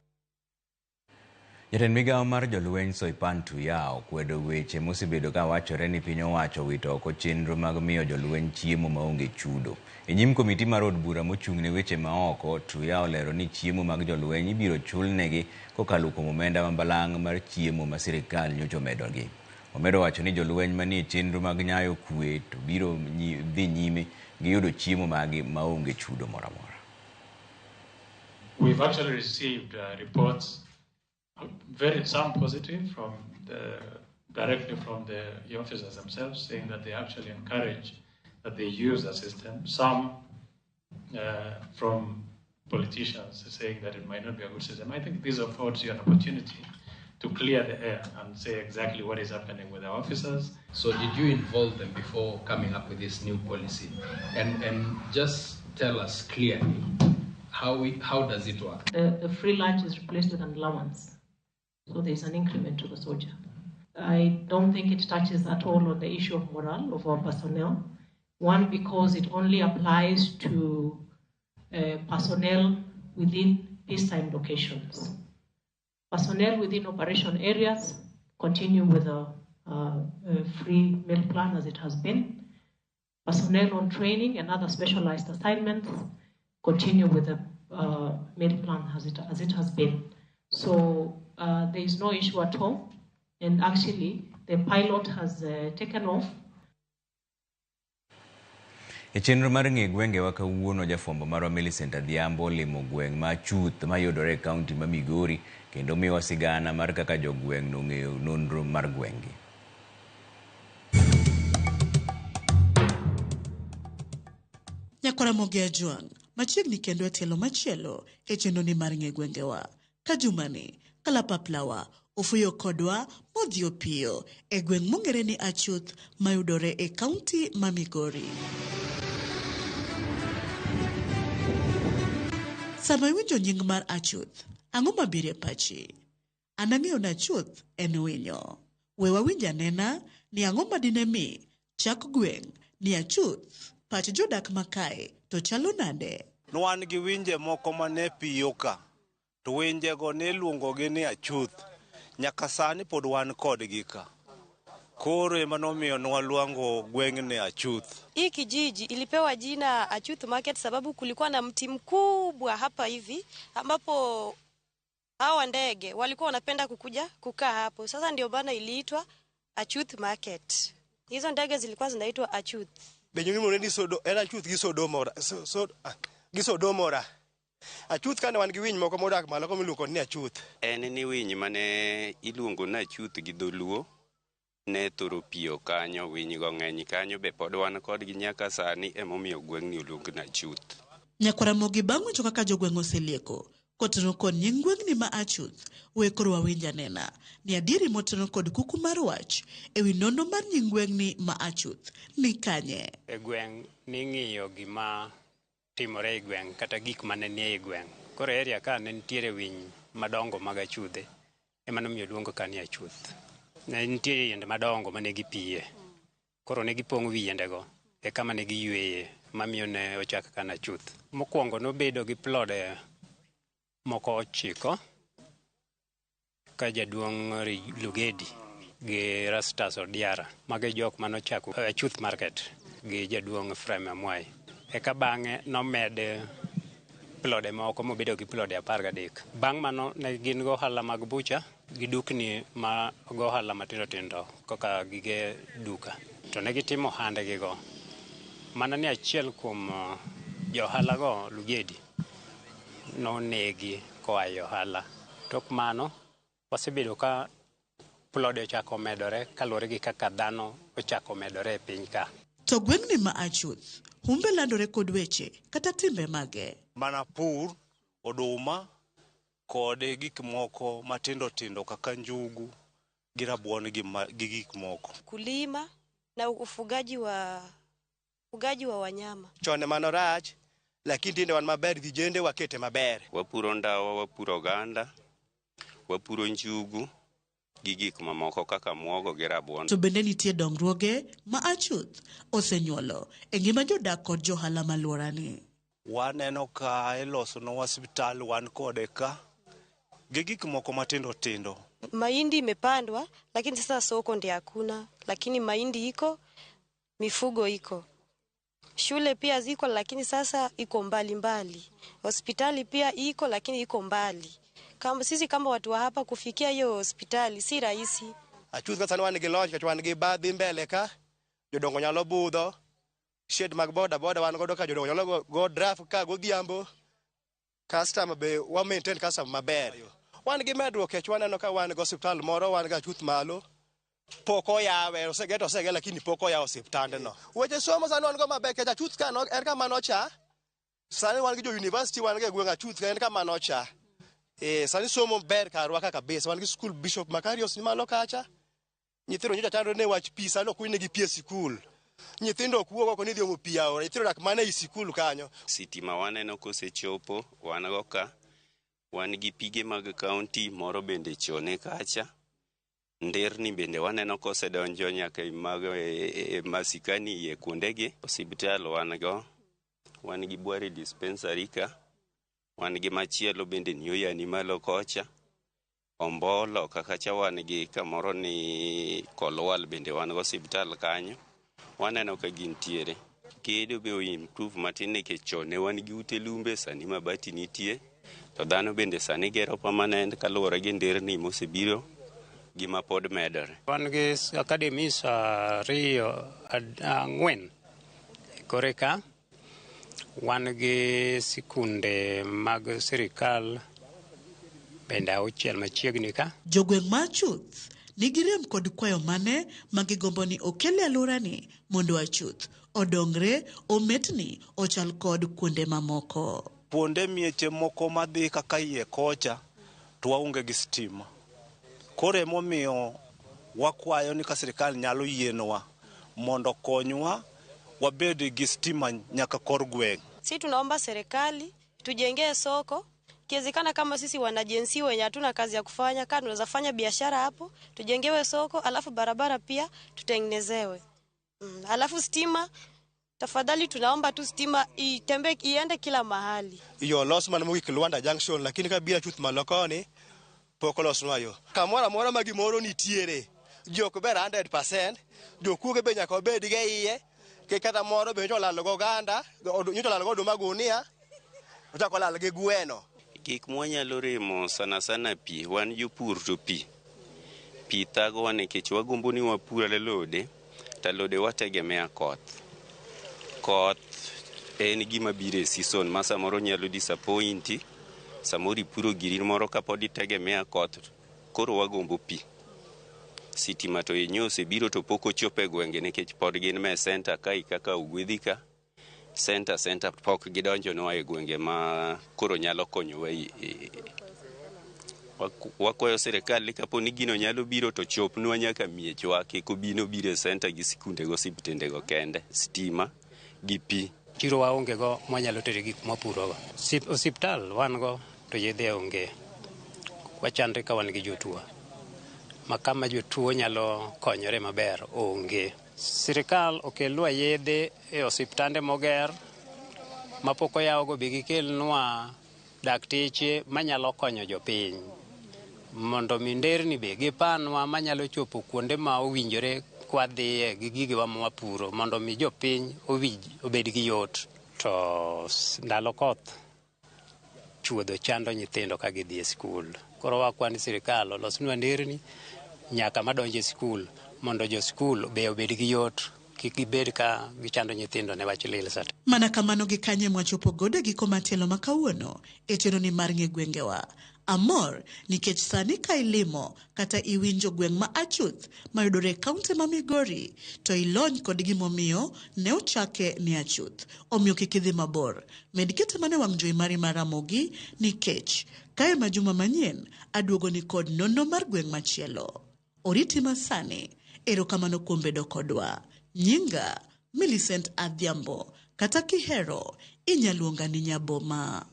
Jatend migawo mar jolweny Soipan Tuya okwedo weche mosebedo ka wachore ni piny owacho owito oko chenro mag miyo jolweny chiemo maonge chudo. E nyim komiti mar od bura mochung' ne weche maoko, Tuya olero ni chiemo mag jolweny ibiro chulnegi kokalo kuom omenda ma balang' mar chiemo ma sirikal nyocha omedogi. Omedo wacho ni jolweny manie chenro mag nyayo kwe to biro dhi nyime gi yudo chiemo magi maonge chudo moro amora. We've actually received reports, some positive directly from the officers themselves, saying that they actually encourage that they use the system. Some from politicians saying that it might not be a good system. I think this affords you an opportunity to clear the air and say exactly what is happening with our officers. So did you involve them before coming up with this new policy? And just tell us clearly, how does it work? The free lunch is replaced with an allowance. So there's an increment to the soldier. I don't think it touches at all on the issue of morale of our personnel. One, because it only applies to personnel within peacetime locations. Personnel within operation areas continue with a free meal plan as it has been. Personnel on training and other specialized assignments continue with the meal plan as it has been. So there is no issue at all. And actually, the pilot has taken off. E chenro mar ng'e gwengewa kawuono, jafwambo marwa Millicent Adhiambo limo gweng' ma Chuth mayudore e kaunti ma Migori kendo miyowa sigana mar kaka jogweng' nong'eyo nonro mar gweng'gi. Nyakwara Mogi Ajwang' machiegni kendo e tielo machielo e chenro ni mar ng'e gwengewa. Ka jumani kalapaplawa ofuyo kodwa modhiyo piyo e gweng' mong'ere ni Achuth mayudore e kaunti ma Migori. Sama iwinjo nying mar Achuth, ang'o mabiro e pachi? An ang'eyo ni Achuth en winyo. We wawinj anena ni ang'o madine mi chak gweng' ni Achuth. Pach jodak makae to chalo nade? Nwan gi winje moko mane piyo ka, to winjego ne iluongogi ni Achuth. Nyaka sani pod wan kodgi ka. Koro ema nomiyo nwaluongo gweng'ni Achuth. Hii kijiji ilipewa jina Achuth Market sababu kulikuwa na mti mkubwa hapa hivi ambapo hawa ndege walikuwa wanapenda kukuja kukaa hapo. Sasa ndio bana iliitwa Achuth Market. Hizo ndege zilikuwa zinaitwa Achuth. Benyo ni sodo era Achuth gi Sodomora. Gi Sodomora. Achuth kane wan gi winy moko modak malo miluongo ni Achuth. En ni winy mane iluongo ni Achuth gi dholuo ne thoro piyo kanyo, winy go ng'eny kanyo be pod wan kodgi nyaka sani, emomiyo gweng'ni oluong ni Achuth. Nyakwara Mogi bang' winjo kaka jogweng' oselieko kotono kod nying gweng'ni ma Achuth, we koro wawinj anena ni adieri motono kod kuku mar wach ewi nonro mar nying gweng'ni ma Achuth ni kanye. E gweng' ning'iyo gima timore e gweng' kata gik mane nie e gweng'. Koro area ka ne nitiere winy madongo mag achudhe, ema nomiyo luongo ka ni Achuth. Ne nitie yiende madongo mane gipiye. Koro ne gipong'o wi yiendego e kama ne giyweye, mamiyo ne ochak ka ni Achuth. Mokwongo nobedo gi plode moko 9. Kaka jaduong' Lugedi gi Rastas Odiara, mago jok manochako Achuth Market gi jaduong' Ephraim Amwai. Eka bang'e nomed plode moko mobedo gi plode 13. Bang' mano ne gin go ohala mag bucha gi dukni ma go ohala matindo tindo kaka gige duka. To ne gitimo ohandgigo. Mana ni achiel kuom jo ohala go, Lugedi, nonegi koa e ohala. Tok mano, wasebedo ka plode ochako medore kaluwore gi kaka dhano ochako medore e piny ka. To gweng'ni ma Achuth, humbe landore kod weche kata timbe mage. Mana pur, oduma kod gik moko matindo tindo kaka njugu gi rabuon gi gik moko. Kulima na ufugaji wa wanyama. Chon mano rach, lakini tinde wan maber, vijende wakete maber. Wapuro ndawa, wapuro oganda, wapuro njugu gi gik mamoko kaka muogo gi rabuon. To bende nitie dongruoge ma Achuth osenyuolo e ngima jodak kod johala maluorani. Waneno ka ilosonwa osiptal wan kode ka gi gik moko matindo tindo. Mahindi imepandwa lakini sasa soko ndio hakuna, lakini mahindi iko, mifugo iko. Shule pia ziko lakini sasa iko mbali mbali. Hospitali pia iko lakini iko mbali. Kama sisi kama watu wa hapa kufikia hiyo hospitali si rahisi. Achuth ka sani wan gi loch wan gi badhi mbele ka jodongo nyalo budho. Shed mag boda boda wan godo ka jodongo nyalo go draft ka godhiambo. Customer be wa maintain customer maber. Wan gi medruok kech waneno ka wan gi osiptal moro wan gi Achuth malo. Pok oyawe, oseger osege lakini pok oyawo osiptandno. Weche somo sani wan go maber kech Achuth ka no en kama nocha. Sani wan gi jo university wan gi e gweng' Achuth ka en kama nocha. Sani somo ber karwa ka kabisa. Wan gi school Bishop Makarios ni malo kacha. Nyithindo nyocha chandore ne wach pi, sani ok negi pi e sikul. Nyithindo ok wuog oko ni dhi omo pi aora, nyithindo dak mana ei sikul kanyo. Sitima waneno kosechopo, wan go ka, wan gi pige mag kaunti moro bende chone kacha. Nderni bende waneno kosedonjo nyaka mag masikani iye kuondegi. Osiptal wan go, wan gi Bwari dispensary ka, wan gi machielo bende ni Oyani malo kocha. Ombolo kakacha wan gi kamoro ni Kolwal bende wan go osiptal kanyo. Waneno ka gintiere. Gedo be o-improve matin nikech chon ne wan gi ute lumbe, sani mabati nitie. To dhano bende sani gero permanent kaluwore gi nderni mosebiro gi ma pod medore. Wan gi academies 4 kore ka. Wan gi sikunde mag sirikal bende 6 machiegni ka. Jogweng' ma Achuth nigi rem kod kwayo mane ma gigombo ni okel e alworani mondo Achuth odongre, ometni, ochal kod kuonde mamoko. Kuonde mieche moko madhi kaka iye kocha to waonge gi stima. Koro emomiyo wakwayo ni ka sirikal nyalo yienwa mondo konywa wabed gi stima nyaka kor gweng'. Si tunaomba serikali tujengee soko. Ikiwezekana kama sisi wanajensi wenye hatuna kazi ya kufanya, kama tunaweza fanya biashara hapo, tujengewe soko, alafu barabara pia tutengenezewe. Alafu stima, tafadhali tunaomba tu stima itembe iende kila mahali. Yo los man mogik Luanda Junction lakini ka bira Achuth malo koni pok olosnwa yo. Kamoro amora ma gimoro nitiere, ji ok ber 100%, jokuoge be nyaka obed gi iye, ke kata moro be nyocha olal go oganda, nyocha olal go oduma gunia, ochako olal gi gweno. Gik mwanyalo remo sana sana pi, wan jopur to pi. Pi thagowa nikech wagombo ni wapur alode, to alode wategemea koth. Koth en gima biro e season ma samoro nyalo disappointi, samoro ipuro giri moro kapod itegemea koth, koro wagombo pi. Sitima to yenyewe osebiro to pok ochopo e gwenge nikech pod gin me center kai kaka Ugwedhi ka. Center pok gidonjonwa e gwenge ma koro nyalo konyowa. Wakwayo sirikal ni kapo ni gino nyalo biro to chopnwa nyaka miechwa, kik obi nobiro e center gi sikunde go osiptende go kende, stima gi pi. Chiro waonge go mwanyalo tere gik mwapurogo. Osiptal wan go to yedhe onge. Wachandre ka wan gi jotuo. Ma kama jotuo nyalo konyore maber onge. Sirikal okelnwa yedhe e osiptande moger mapok oyawgo be gikelnwa dakteche manyalo konyo jopiny. Mondo mi nderni be gipanwa manyalo chopo kuonde ma owinjore kwadhiye gi gigewa ma wapuro mondo mi jopiny owinj obed gi yot. To ndalo koth chuodho chando nyithindo ka gidhi e skul. Koro wakwa ni sirikal olosnwa nderni nyaka madonjo e skul mondo jo skul be obed gi yot kik gibed ka gichando nyithindo ne wach lil sate. Mana kamano gi kanye mwachopo godo e giko mar tielo ma kawuono e chenro ni mar ng'e gwengewa. Amor nikech sani ka ilimo kata iwinjo gweng' ma Achuth mayudore e kaunti ma Migori to ilony kod gimomiyo ne ochake ni Achuth. Omiyo kik idhi mabor. Med kete mana e wang' jowi mari mar Ramogi nikech kae ma juma manyien aduogoni kod nonro mar gweng' machielo. Oriti masani, erokamano kuom bedo kodwa. Nyinga Millicent Adhiambo, kata kihero inyaluonga ni Nyaboma.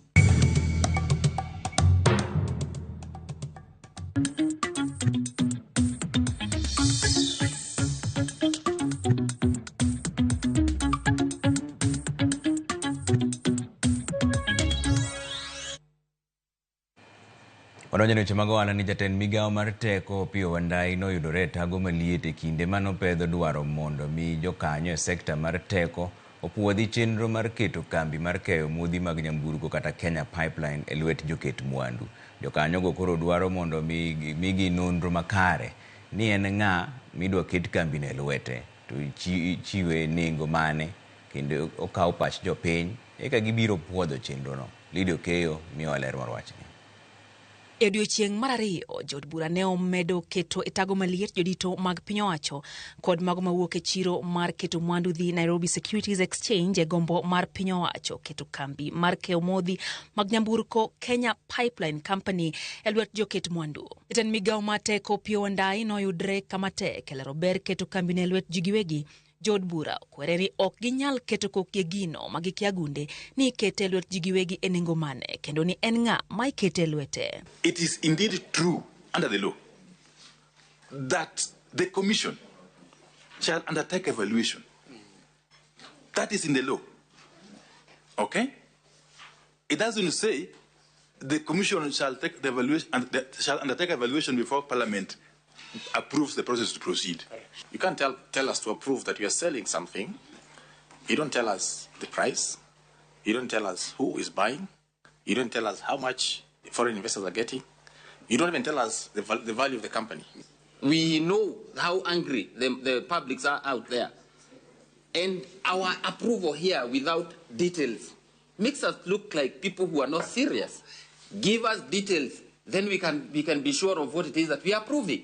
Wadonjo e weche mag ohala ni jatend migawo mar teko Opiyo Wandayi noyudore e tago maliet e kinde manopedho dwaro mondo mi jokanyo e sekta mar teko opuodhi chenro mar keto kambi mar keyo modhi mag nyamburko kata Kenya Pipeline e lwet joket mwandu. Jokanyogo koro dwaro mondo migi nonro makare ni en ng'a midwa ket kambino e lwete to ichiwe nengo mane kendo okaw pach jopiny eka gibiro puodho chenrono. Lydia Okeyo miyowa ler mar wachni. E odiechieng' mar ariyo, jood bura ne omedo keto e tago maliet jodito mag piny owacho kod mago mawuok e chiro mar keto mwandu dhi Nairobi Securities Exchange e gombo mar piny owacho keto kambi mar keyo modhi mag nyamburko Kenya Pipeline Company e lwet joket mwandu. Jatend migawo mar teko Opiyo Wandayi noyudre kama tek e lero ber keto kambino e lwet ji giwegi. Jood bura okwere ni ok ginyal keto kokgi e gino ma gikia gunde ni ikete e lwet ji giwegi e nengo mane kendo ni en ng'a ma ikete e lwete. It is indeed true under the law that the commission shall undertake evaluation. That is in the law. Okay? It doesn't say the commission shall take the evaluation and the, shall undertake evaluation before Parliament approves the process to proceed. You can't tell us to approve that you are selling something. You don't tell us the price. You don't tell us who is buying. You don't tell us how much foreign investors are getting. You don't even tell us the value of the company. We know how angry the publics are out there. And our approval here without details makes us look like people who are not serious. Give us details, then we can be sure of what it is that we are approving.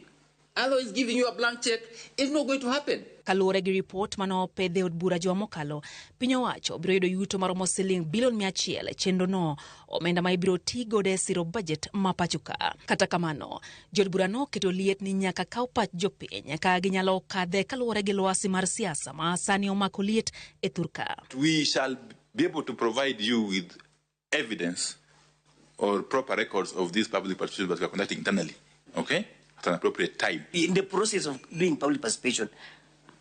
Otherwise, giving you a blank check is not going to happen. Kaluwore gi ripot mane opedh e od bura juma mokalo, piny owacho biro yudo yuto maromo siling bilion 100 e chenrono, omenda ma ibiro ti godo e siro bajet ma pacho ka. Kata kamano, jood bura noketo liet ni nyaka kaw pach jopiny ka ginyalo kadhe kaluwore gi lwasi mar siasa ma sani omako liet e thurka. We shall be able to provide you with evidence or proper records of these public participation that we are conducting internally, okay? At an appropriate time. In the process of doing public participation,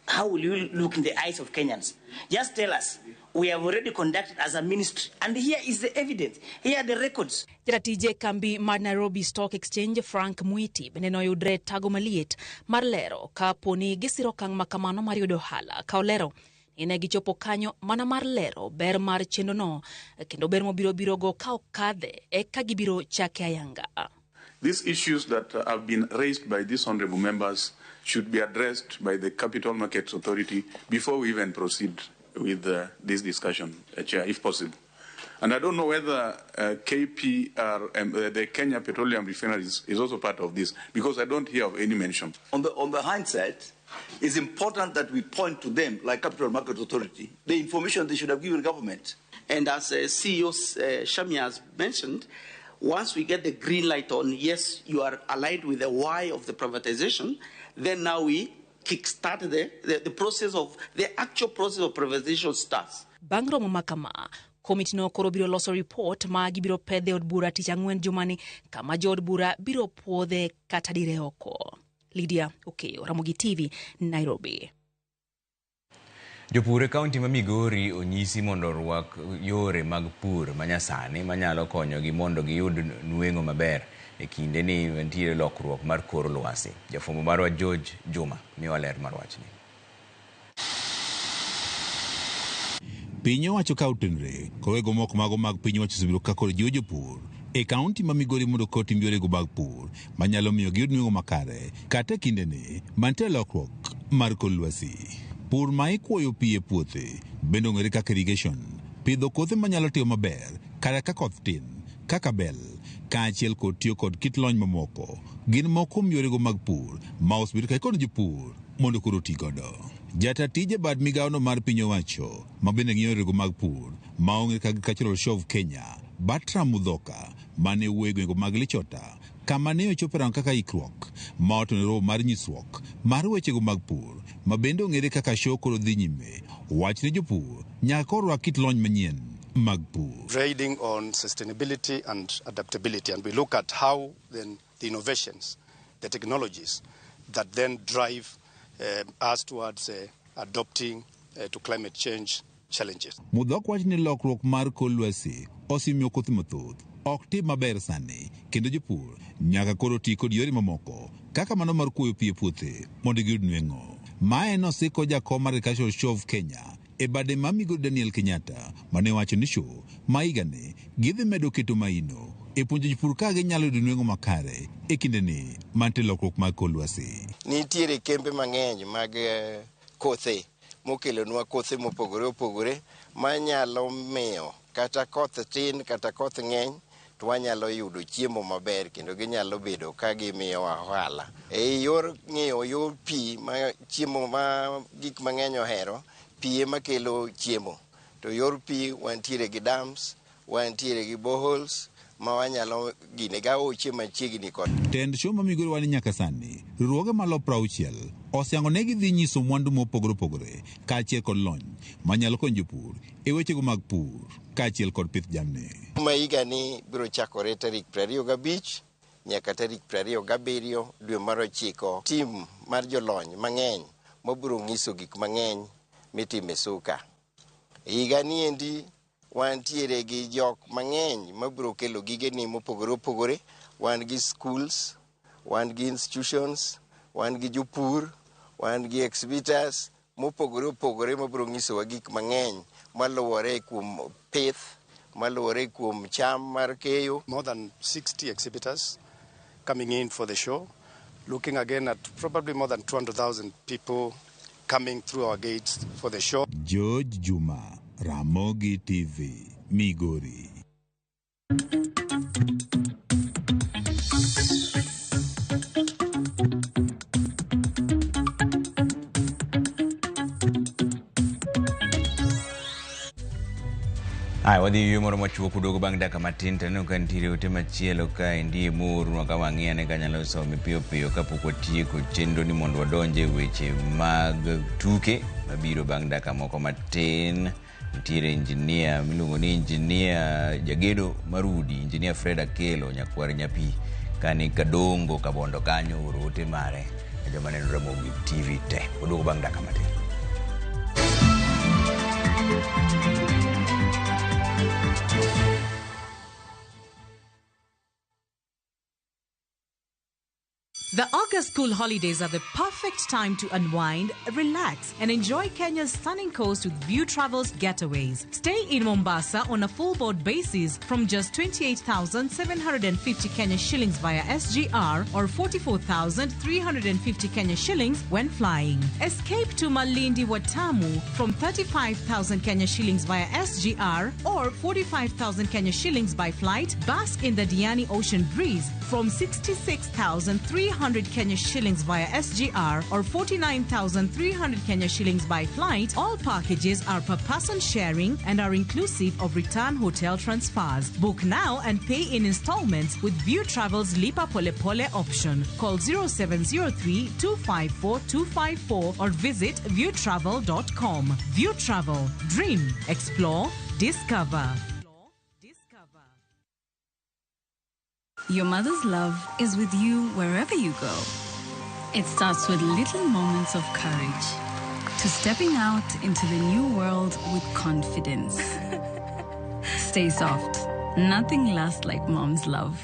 how will you look in the eyes of Kenyans? Just tell us, we have already conducted as a ministry, and here is the evidence, here are the records. Jatije kambi mar Nairobi Stock Exchange Frank Mwiti bende noyudre tago maliet mar lero kapo ni gisiro okang' makamano mar yudo ohala. Ka olero ni ne gichopo kanyo mana mar lero ber mar chenrono kendo ber mobiro birogo ka okadhe eka gibiro chake ayanga. These issues that have been raised by these honorable members should be addressed by the Capital Markets Authority before we even proceed with this discussion, Chair, if possible. And I don't know whether KPRM, the Kenya Petroleum Refineries, is also part of this, because I don't hear of any mention. On the hindsight, it's important that we point to them, like Capital Market Authority, the information they should have given government. And as CEO Shamia has mentioned, once we get the green light on, yes, you are aligned with the why of the privatization, then now we kickstart the process of, the actual process of privatization starts. Bang' romo ma kama, komiti no koro biro loso report ma gibiro pedhe od bura tich ang'wen jumani, kama jood bura biro puodhe kata dire oko. Lydia Okeyo, Ramogi TV, Nairobi. Jopur e kaunti ma Migori onyisi mondo orwak yore mag pur manyasani manyalo konyogi mondo giyud nweng'o maber e kinde ni nitiere lokruok mar kor lwasi. Jafwambo marwa George Juma miyowa ler mar wachni. Piny owacho ka otenre kod wego moko mago mag piny owacho osebedo ka koro jiwo jopur e kaunti ma Migori mondo koro otim yorego mag pur manyalo miyo giyud nweng'o makare kata e kindeni mantie lokruok mar kor lwasi. Pur ma ikwoyo pi e puothe bende ong'ere kaka irrigation, pidho kothe manyalo timo maber kata ka koth tin kaka bel, kaachiel kod tiyo kod kit lony mamoko gin moko kuom yorego mag pur ma osebedo ka ikono jopur mondo koro oti godo. Jata tije bad migawono mar piny owacho ma bende ng'iyo yorego mag pur ma ong'ere kaka Agricultural Show of Kenya, Bertram Mudhoka, mane wuoyo e gwenge mag Lichota kama ne ochopo rango kaka ikruok ma otenore romo mar nyisruok mar wechego mag pur ma bende ong'ere kaka show koro dhi nyime, wach ne jopur nyaka koro rwak kit lony manyien mag pur. Trading on sustainability and adaptability, and we look at how then the innovations, the technologies that then drive us towards adopting to climate change challenges. Mudhok wach ni lokruok mar kor lwasi osemiyo kothe mathoth ok tim maber sani kendo jopur nyaka koro ti kod yore mamoko kaka mano mar kuoyo pi e puothe mondo giyud nweng'o. Mae nosiko jakom mar Agricultural Show of Kenya e bade ma Migori Daniel Kenyatta mane owacho ni show ma higani gidhi medo keto maino e puonjo jopur kaka ginyalo yudo nweng'o makare e kindeni mantie lokruok mar kor lwasi. Nitiere kembe mang'eny mag kothe mokelonwa kothe mopogore opogore manyalo miyo kata koth tin kata koth ng'eny to wanyalo yudo chiemo maber kendo ginyalo bedo ka gimiyowa ohala. E yor ng'iyo yor pi ma chiemo ma gik mang'eny ohero, pi ema kelo chiemo. To yor pi wantiere gi dams, wantiere gi boreholes ma wanyalo gine ga aoche machiegni kod. Tend show ma Migori wani nyaka sani, riwruoge malo 60 oseyango ne gidhi nyiso mwandu mopogore opogore kaachiel kod lony manyalo konyo jopur e wechego mag pur kaachiel kod pith jamni. Ma higani biro chakore tarik 25 nyaka tarik 27 dwe mar 9. Tim mar jolony mang'eny mabiro nyiso gik mang'eny mitime suka. Higani endi wantiere gi jok mang'eny mabiro kelo gigeni mopogore opogore. Wan gi schools, wan gi institutions, wan gi jopur, wan gi exhibitors mopogore opogore mabiro nyisowa gik mang'eny maluwore kuom pith, maluwore kuom cham mar keyo. More than 60 exhibitors coming in for the show, looking again at probably more than 200,000 people coming through our gates for the show. George Juma, Ramogi TV, Migori. Aya, wadhi yueyo moro machuok udogo bang' dakika matin to aneno ka nitiere ote machielo ka endi e moornwa ka wang'i ane ka anyalo some piyo piyo kapok watieko chenro ni mondo wadonj e weche mag tuke mabiro bang' dakika moko matin. Nitiere injinia miluongo ni injinia jagedo mar udi, injinia Fred Akelo nyakwar Nyapi kani Kadongo Kabondo kanyo oro ote mare ne joma neno Ramogi TV te. Waduogo bang' dakika matin. The August school holidays are the perfect time to unwind, relax, and enjoy Kenya's stunning coast with View Travels getaways. Stay in Mombasa on a full board basis from just 28,750 Kenya shillings via SGR or 44,350 Kenya shillings when flying. Escape to Malindi Watamu from 35,000 Kenya shillings via SGR or 45,000 Kenya shillings by flight. Bask in the Diani Ocean breeze from 66,300 Kenya shillings via SGR or 49,300 Kenya shillings by flight. All packages are per person sharing and are inclusive of return hotel transfers. Book now and pay in installments with View Travel's Lipa Pole Pole option. Call 0703 254 254 or visit viewtravel.com. View Travel. Dream, explore, discover. Your mother's love is with you wherever you go. It starts with little moments of courage. To stepping out into the new world with confidence. Stay soft. Nothing lasts like mom's love.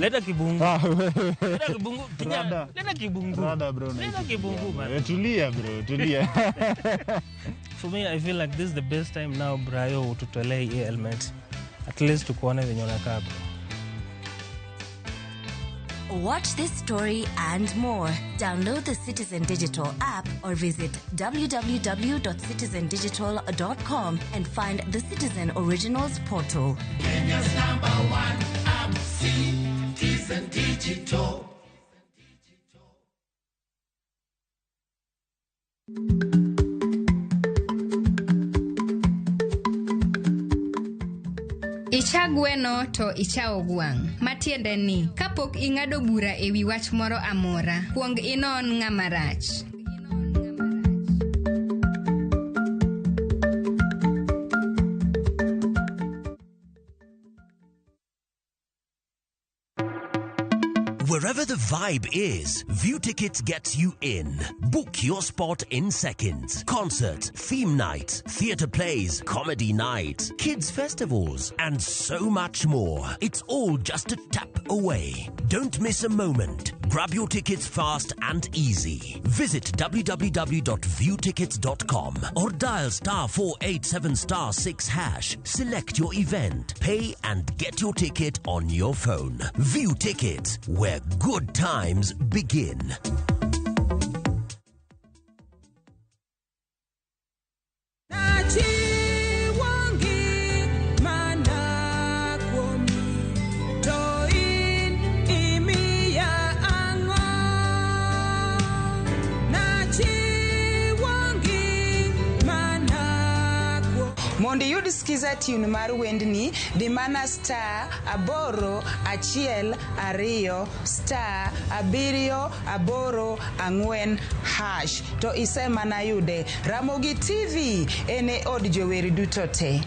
Leta kibungu. Leta kibungu. Leta kibungu. Rada bro. Leta kibungu man. Tulia bro, tulia. For me, I feel like this is the best time now, Brayo, ututolee hii helmet. At least tukuone venye unakaa bro. Watch this story and more. Download the Citizen Digital app or visit www.citizendigital.com and find the Citizen Originals portal. Kenya's number one app, Citizen Digital. Icha gweno to ichawo gwang'. Matiende ni, kapok ing'ado bura e wi wach moro amora, kuong inon ng'ama rach. Wherever the vibe is, View Tickets gets you in. Book your spot in seconds. Concert, theme night, theatre plays, comedy night, kids festivals, and so much more. It's all just a tap away. Don't miss a moment. Grab your tickets fast and easy. Visit www.viewtickets.com or dial *487*6#. Select your event, pay and get your ticket on your phone. View Tickets, where good times begin. Mondo iyud skiza tune mar wendni, di mana *8 1 2 *7 8 4# to isemana yude. Ramogi TV en e od jower duto te.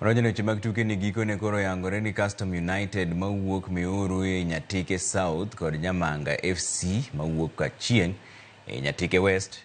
Roger weche mag tuke ni gikone koro yangore ni Custom United mawuok Miuru e Nyatike South kod Nyamanga FC mawuok Kachien e Nyatike West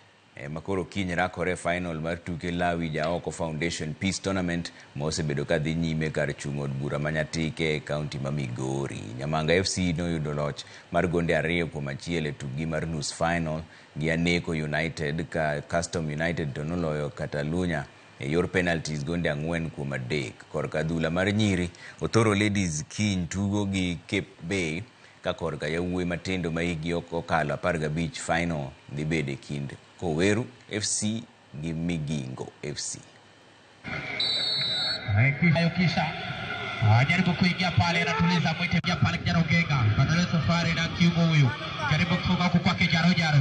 makoro kiny rakore final mar tuke Lawi Jaoko Foundation Peace Tournament ma osebedo ka dhi nyime kar chung' od bura ma Nyatike e kaunti ma Migori. Nyamanga FC noyudo loch mar gonde 2-1 e tukgi mar nus final gi Aneko United ka Custom United to noloyo Catalunya e yor penalties gonde 4-3. Korka adhula mar nyiri, Othoro Ladies kiny tugo gi Cape Bay ka korka yawuoyi matindo ma hikgi ok okalo 15 final dhi bedo e kind Koweru FC gi Migingo FC. Kisha jaribu kuingia pale, anatuliza mwite pale kijana Ogega, badala safari na kiungo huyu, jaribu kufunga huku kwake Jaro Jaro.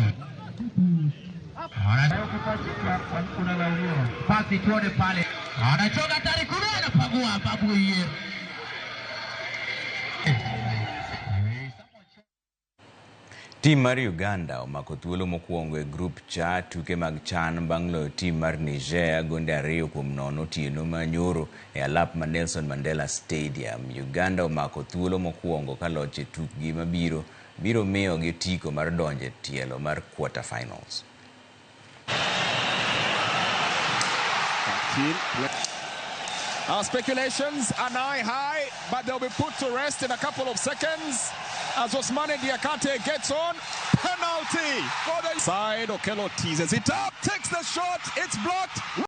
Pasi tuone pale, anachoka tari kuna anapagua babu yeye. Tim mar Uganda omako thuolo mokwongo e grup cha tuke mag CHAN bang' loyo tim mar Niger gonde 2-0 otieno ma nyoro e alap ma Nelson Mandela Stadium. Uganda omako thuolo mokwongo ka loch e tukgi mabiro biro miyogi otiko mar donjo e tielo mar quarter finals. Our speculations are now high, but they'll be put to rest in a couple of seconds as Osmane Diakate gets on. Penalty for the side. Okello teases it up, takes the shot, it's blocked.